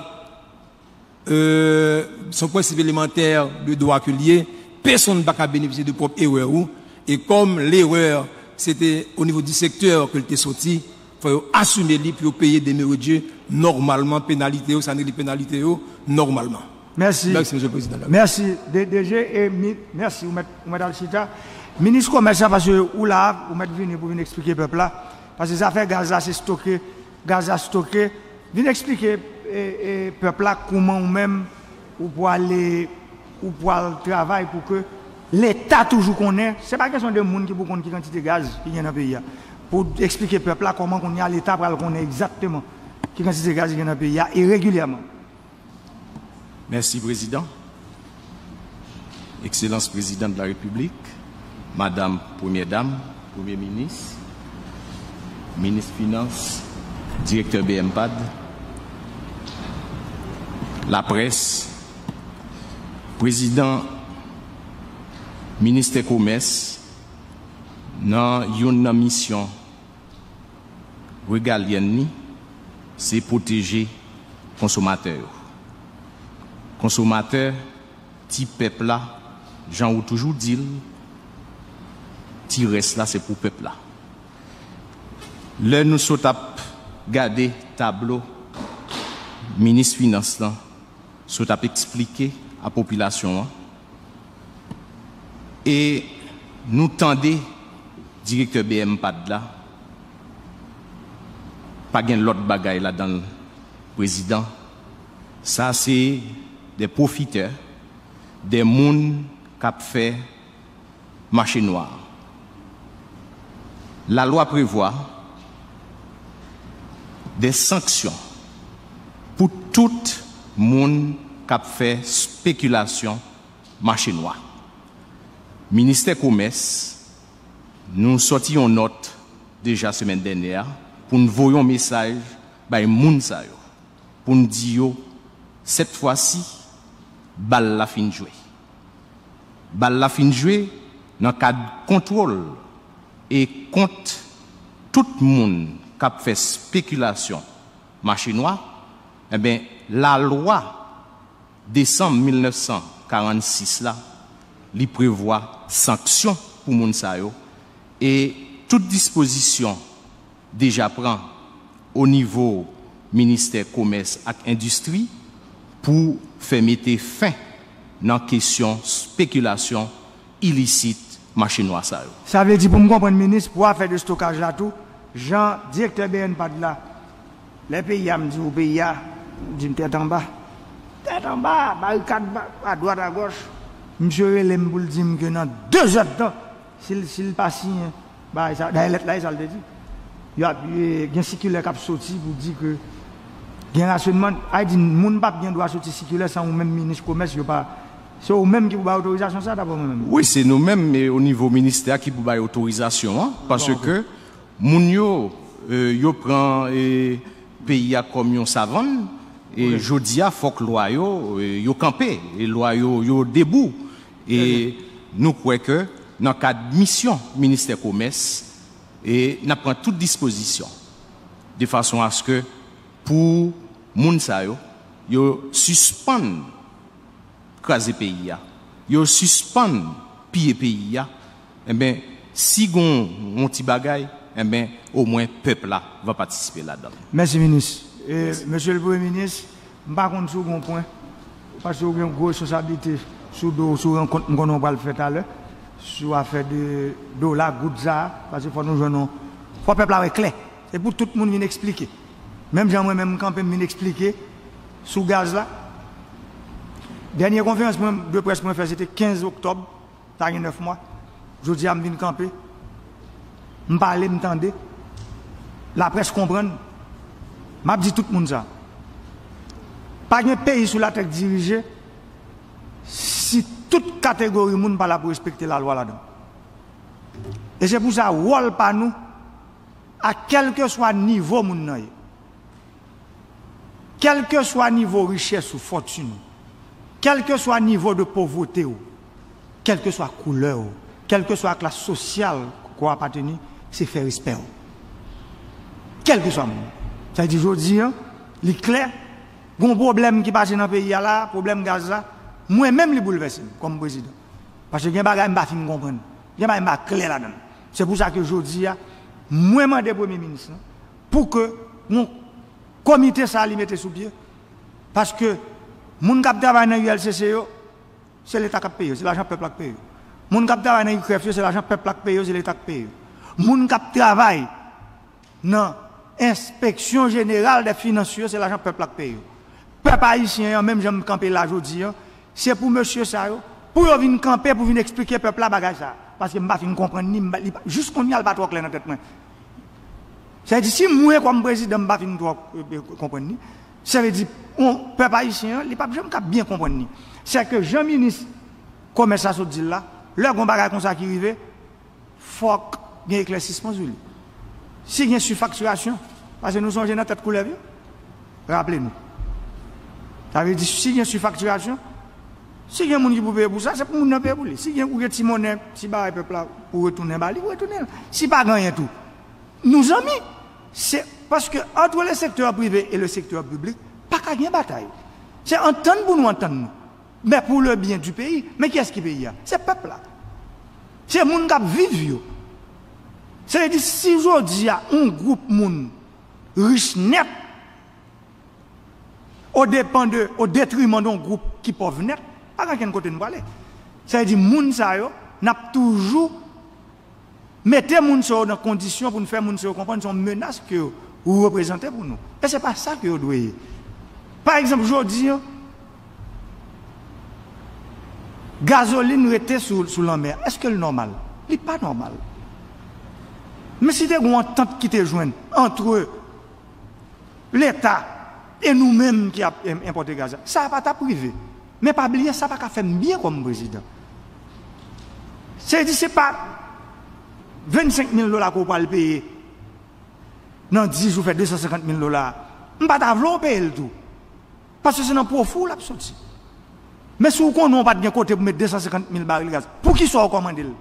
euh, se yon prensip elemantè de dwa ke l ye, pèsonn pa ka benefisye de pwòp erè ou, e kòm lerè se te o nivo di sektè ke l te soti, fò yo asime li pou yo peye demeure de jeu nòmalman, penalite yo, sa n rele penalite yo, nòmalman. Mèsi. Mèsi, Mesye Prezidan. Mèsi, D-, D G, e mi-, mèsi, ou mèt, ou mèt al chita. Minis Komès la, paske ou la, ou mèt vini pou vin eksplike pèp la, paske zafè gaz la, se stoke, gaz la stoke. Vin eksplike, e, e, pèp la kòman ou menm ou pwale, ou pwal travay pou ke Leta toujou konnen, se pa kesyon de moun ki pou konn ki kantite gaz ki gen nan peyi a. Pou eksplike pèp la kòman kounye a Leta pral konnen egzakteman ki kantite gaz ki gen nan peyi a e regilyèman. Mèsi, Prezidan. Ekselans Prezidan de la Repiblik, Madanm Premyè Dam, Premye Minis, Minis Finans, Direktè B M P A D, laprès, Prezidan Ministè Komès, nan youn nan misyon regalyèn li, se pwoteje konsomatè yo. Konsomatè, ti pèp la, jan ou toujou di l, ti rès la, se pou pèp la. Lè nou sot ap gade tablo minis finans lan, sot ap eksplike a popilasyon an, e nou tande direktè B M P A D la, pa gen lòt bagay ladan l, Prezidan. Sa se de pwofitè, de moun k ap fè mache nwa. Lalwa prevwa de sanksyon pou tout moun k ap fè spekilasyon mache nwa. Ministè Komès, nou sòti yon nòt deja semèn dènyè a pou n voye yon mesaj bay moun sa yo, pou n di yo, sèt fwa si, bal la fin jwe. Bal la fin jwe nan kad kontwòl e kont tout moun k ap fè spekilasyon mache nwa, enben, lalwa desanm mil nèf san karannsis la, li prevwa sanksyon pou moun sa yo, e tout dispozisyon deja pran o nivo Ministè Komès ak Endistri pou fè mete fen nan kesyon spekilasyon ilisit mache nwa sa yo. Sa vle di, pou m konprann, minis, pou afè de stokaj la tou, jan direktè B N pad la, lè peyi a, m di w peyi a, ou di m tèt anba. Tèt anba, barikad ba- adwat agòch. Misye rele m pou l di m ke nan de zè d tan, si l, si l pa siyen bagay sa, dayè lèt la, e sa l te di. Y ap, e, gen sikilè k ap soti pou di ke gen rasyonman, ay di, moun p ap gen dwa soti sikilè san ou menm minis komès, yo pa, se ou menm ki pou bay otorizasyon sa, daprè mwen menm. Wi, se nou menm, e, o nivo ministè a ki pou bay otorizasyon an, paske moun yo, e, yo pran, e, peyi a kòm yon savann, e jodi a, fòk lwa yo, e, yo kanpe, e lwa yo, yo debou. E nou kwè ke nan kad misyon Ministè Komès, e n ap pran tout dispozisyon de fason aske pou moun sa yo, yo sispann kraze peyi a, yo sispann piye peyi a, enben, si gon yon ti bagay, enben, omwen pèp la va patisipe ladan l. Mèsi, minis. E, mesye le premye minis, m pa konn si w gen yon pwen, paske w gen gwo responsablite sou do w, sou rankont m konnen w pral fè talè, sou afè de dola, goud sa a, paske fò nou jwenn yon, fò pèp la wè klè. Se pou tout moun vin eksplike. Menm jan mwen menm m kanpe, m vin eksplike sou gaz la. Dènye konferans mwen, de près mwen fè, se te kenz oktòb, sa gen nèf mwa. Jodi a, m vin kanpe. M pale, m tande. Laprès konprann. M ap di tout moun sa. Pa gen peyi sou latè k dirije si tout kategori moun pa la pou respekte lalwa ladan. E se pou sa, wòl pa nou, a kèlkeswa nivo moun nan ye, kèlkeswa nivo richès ou, fòtin ou, kèlkeswa nivo de povreté ou, kèlkeswa koulè ou, kèlkeswa klas sosyal ke w apateni, se fè respè w. Kèlkeswa moun. Sa vle di, jodi a, li klè, gon pwoblèm ki pase nan peyi a la, pwoblèm gaz la, mwen menm li boulvèse m kòm prezidan. Paske gen bagay m pa fin konprann. Gen bagay m pa klè ladan l. Se pou sa ke jodi a, mwen mande premye minis lan pou ke yon komite sa a li mete sou pye. Paske moun k ap travay nan U L C C yo, se Leta k ap peye yo, se lajan pèp la k peye yo. Moun k ap travay nan U C R E F yo, se lajan pèp la k peye yo, se Leta k peye yo. Moun k ap travay nan Enspeksyon Jeneral dè Finans yo, se lajan pèp la k peye yo. Pèp ayisyen an, menm jan m kanpe la jodi a, se pou mesye sa yo, pou yo vin kanpe, pou vin eksplike pèp la bagay sa a. Paske m pa fin konprann ni, m pa- li pa- jis kounye a, l pa twò klè nan tèt mwen. Sa vle di, si mwen, kòm prezidan, m pa fin twò, e, e, konprann ni, sa vle di, on, pèp ayisyen an, li p ap janm ka byen konprann ni. Sèke jan minis komès la sot di l la, lè gon bagay konsa ki rive, fòk gen eklèsisman sou li. Si gen sifaktirasyon, paske nou sonje nan tèt koulèv yo, raple nou. Sa vle di, si gen sifaktirasyon, si gen moun ki pou peye pou sa, se pou moun nan peye pou li. Si gen, ou gen ti monnen, ti bagay pèp la pou retounen ba li, ou retounen l. Si pa gen anyen tou, nou zanmi. Se paske entre le secteur privé et le secteur public, pa ka gen batay. Se antann pou nou antann nou. Men pour le bien du pays, men kiyès ki peyi a? Se pèp la. Se moun k ap viv yo. Se vle di, si jodi a, yon gwoup moun rich nèt, o depan de, o detriman de yon gwoup ki pòv nèt, pa gen ankenn kote n prale. Sa vle di, moun sa yo, n ap toujou mete moun sa yo nan kondisyon pou n fè moun sa yo konprann se yon menas ke ou reprezante pou nou. E se pa sa ke yo dwe ye. Pa egzanp, jodi a, gazolin rete sou, sou lanmè a. Èske l nòmal? Li pa nòmal. Men si te gen yon antant ki te jwenn antre Leta, E nou menm ki ap enpòte gaz la, sa pa t ap rive. Men pa bliye, sa pa ka fè m byen kòm prezidan. Se di se pa vennsenk mil dola ke w pral peye nan dis jou, fè de san senkant mil dola. M pa ta vle w peye l tou. Paske se nan pwofi w l ap soti. Men si w konnen w pa t gen kote pou met de san senkant mil baril gaz, poukisa w kòmande l?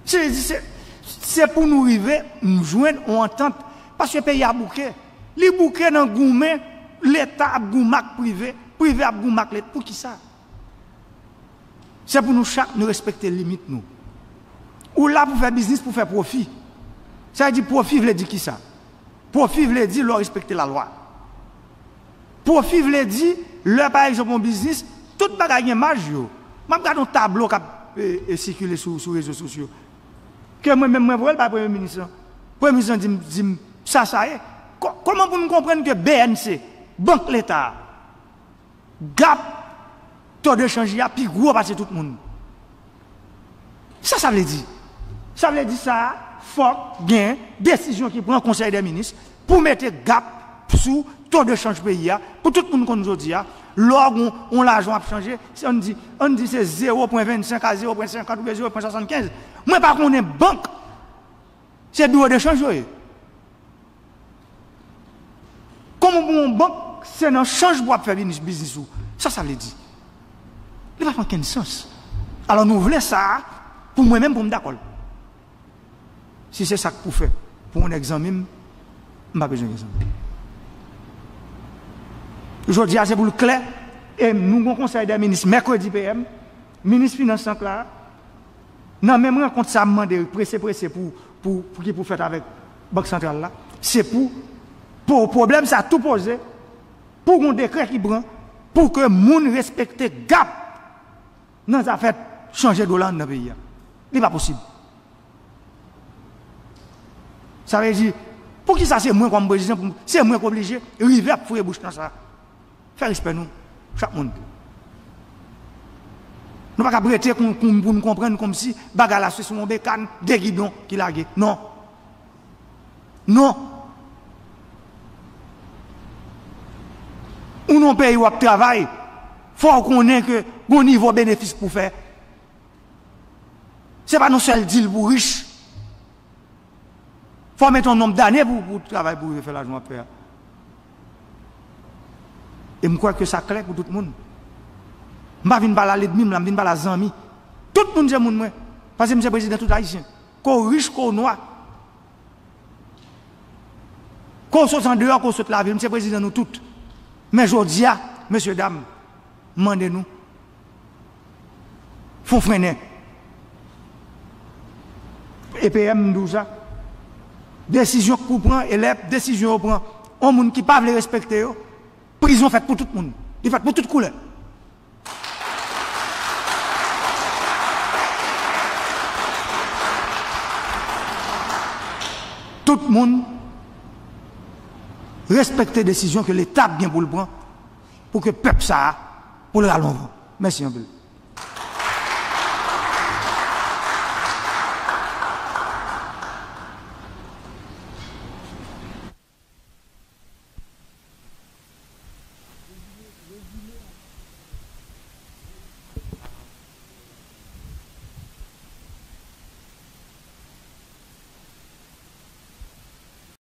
Se, se, se pou nou rive jwenn yon antant, paske peyi a bouke. Li bouke nan goumen, Leta ap goumen ak prive, prive ap goumen ak Leta. Poukisa? Se pou nou chak nou respekte limit nou. Ou la pou fè biznis, pou fè pwofi. Sa vle di pwofi vle di kisa? Pwofi vle di lè w respekte lalwa. Pwofi vle di, lè pa egzanp yon biznis, tout bagay gen maj yo. M ap gade yon tablo k ap e, e, sikile sou, sou rezo sosyo. Ke mwen menm mwen voye l bay premye minis lan. Premye minis lan di m, di m sa sa ye. Kò- kòman pou nou konprann ke B N C, Bank Leta a, gap to de chanj li a pi gwo pase tout moun? Sa sa vle di? Sa vle di sa, fòk gen desizyon ki pran Konsèy dè Minis pou mete gap sou to de chanj peyi a, pou tout moun konn jodi a, lè w gen yon lajan w ap chanje, se, ann di, ann di se zewo pwen vennsenk a zewo pwen senkant oubyen zewo pwen swasannkenz. Mwen pa konnen bank, se biwo de chanj yo ye. Kòman pou yon bank, se nan chanj pou w ap fè biznis, biznis ou? Sa sa vle di? Li pa fè okenn sans. Alò nou vle sa a, pou mwen menm, pou m dakò l. Si se sa k pou fè pou yon nèg zanmi m, m pa bezwen gen zanmi. Jodi a se pou l klè, e nou gen yon konsèy dè minis mèkredi P M, minis finans lan k la, nan menm rankont sa a m mande prese prese pou, pou, pou ki pou fèt avèk Bank Santral la, se pou, pou pwoblèm sa a tou poze, pou gen yon dekrè ki pran, pou ke moun respekte gap nan zafè chanje dola anndan peyi a. Li pa posib. Sa vle di, poukisa se mwen kòm prezidan, pou m- se mwen k oblije rive ap foure bouch nan sa? Fè respè nou, chak moun. Nou pa ka ap rete pou, pou, pou n konprann kòmsi bagay la se sou yon bekàn de gidon ki lage. Non. Non. Ou nan yon peyi w ap travay, fò w konnen ke gon nivo benefis pou fè. Se pa nan sèl dil pou rich. Fò w mete yon nonb dane pou, pou travay, pou rive fè lajan w ap fè a. E m kwè ke sa klè pou tout moun. M pa vin pale a lènmi m la, m vin pale a zanmi. Tout moun se moun mwen. Paske m se prezidan tout Ayisyen. Ke w rich, ke w nwa. Ke w sot andeyò, ke w sot lavil, m se prezidan nou tout. Men jodi a, mesye dam, m mande nou, fò w frennen. E P M m di w sa. Desizyon k pou pran, e lè desizyon yo pran, yon moun ki pa vle respekte yo, prizon fèt pou tout moun. Li fèt pou tout koulè. Tout moun respekte desizyon ke Leta ap gen pou l pran pou ke pèp sa a, pou l rale yon van. Mèsi anpil.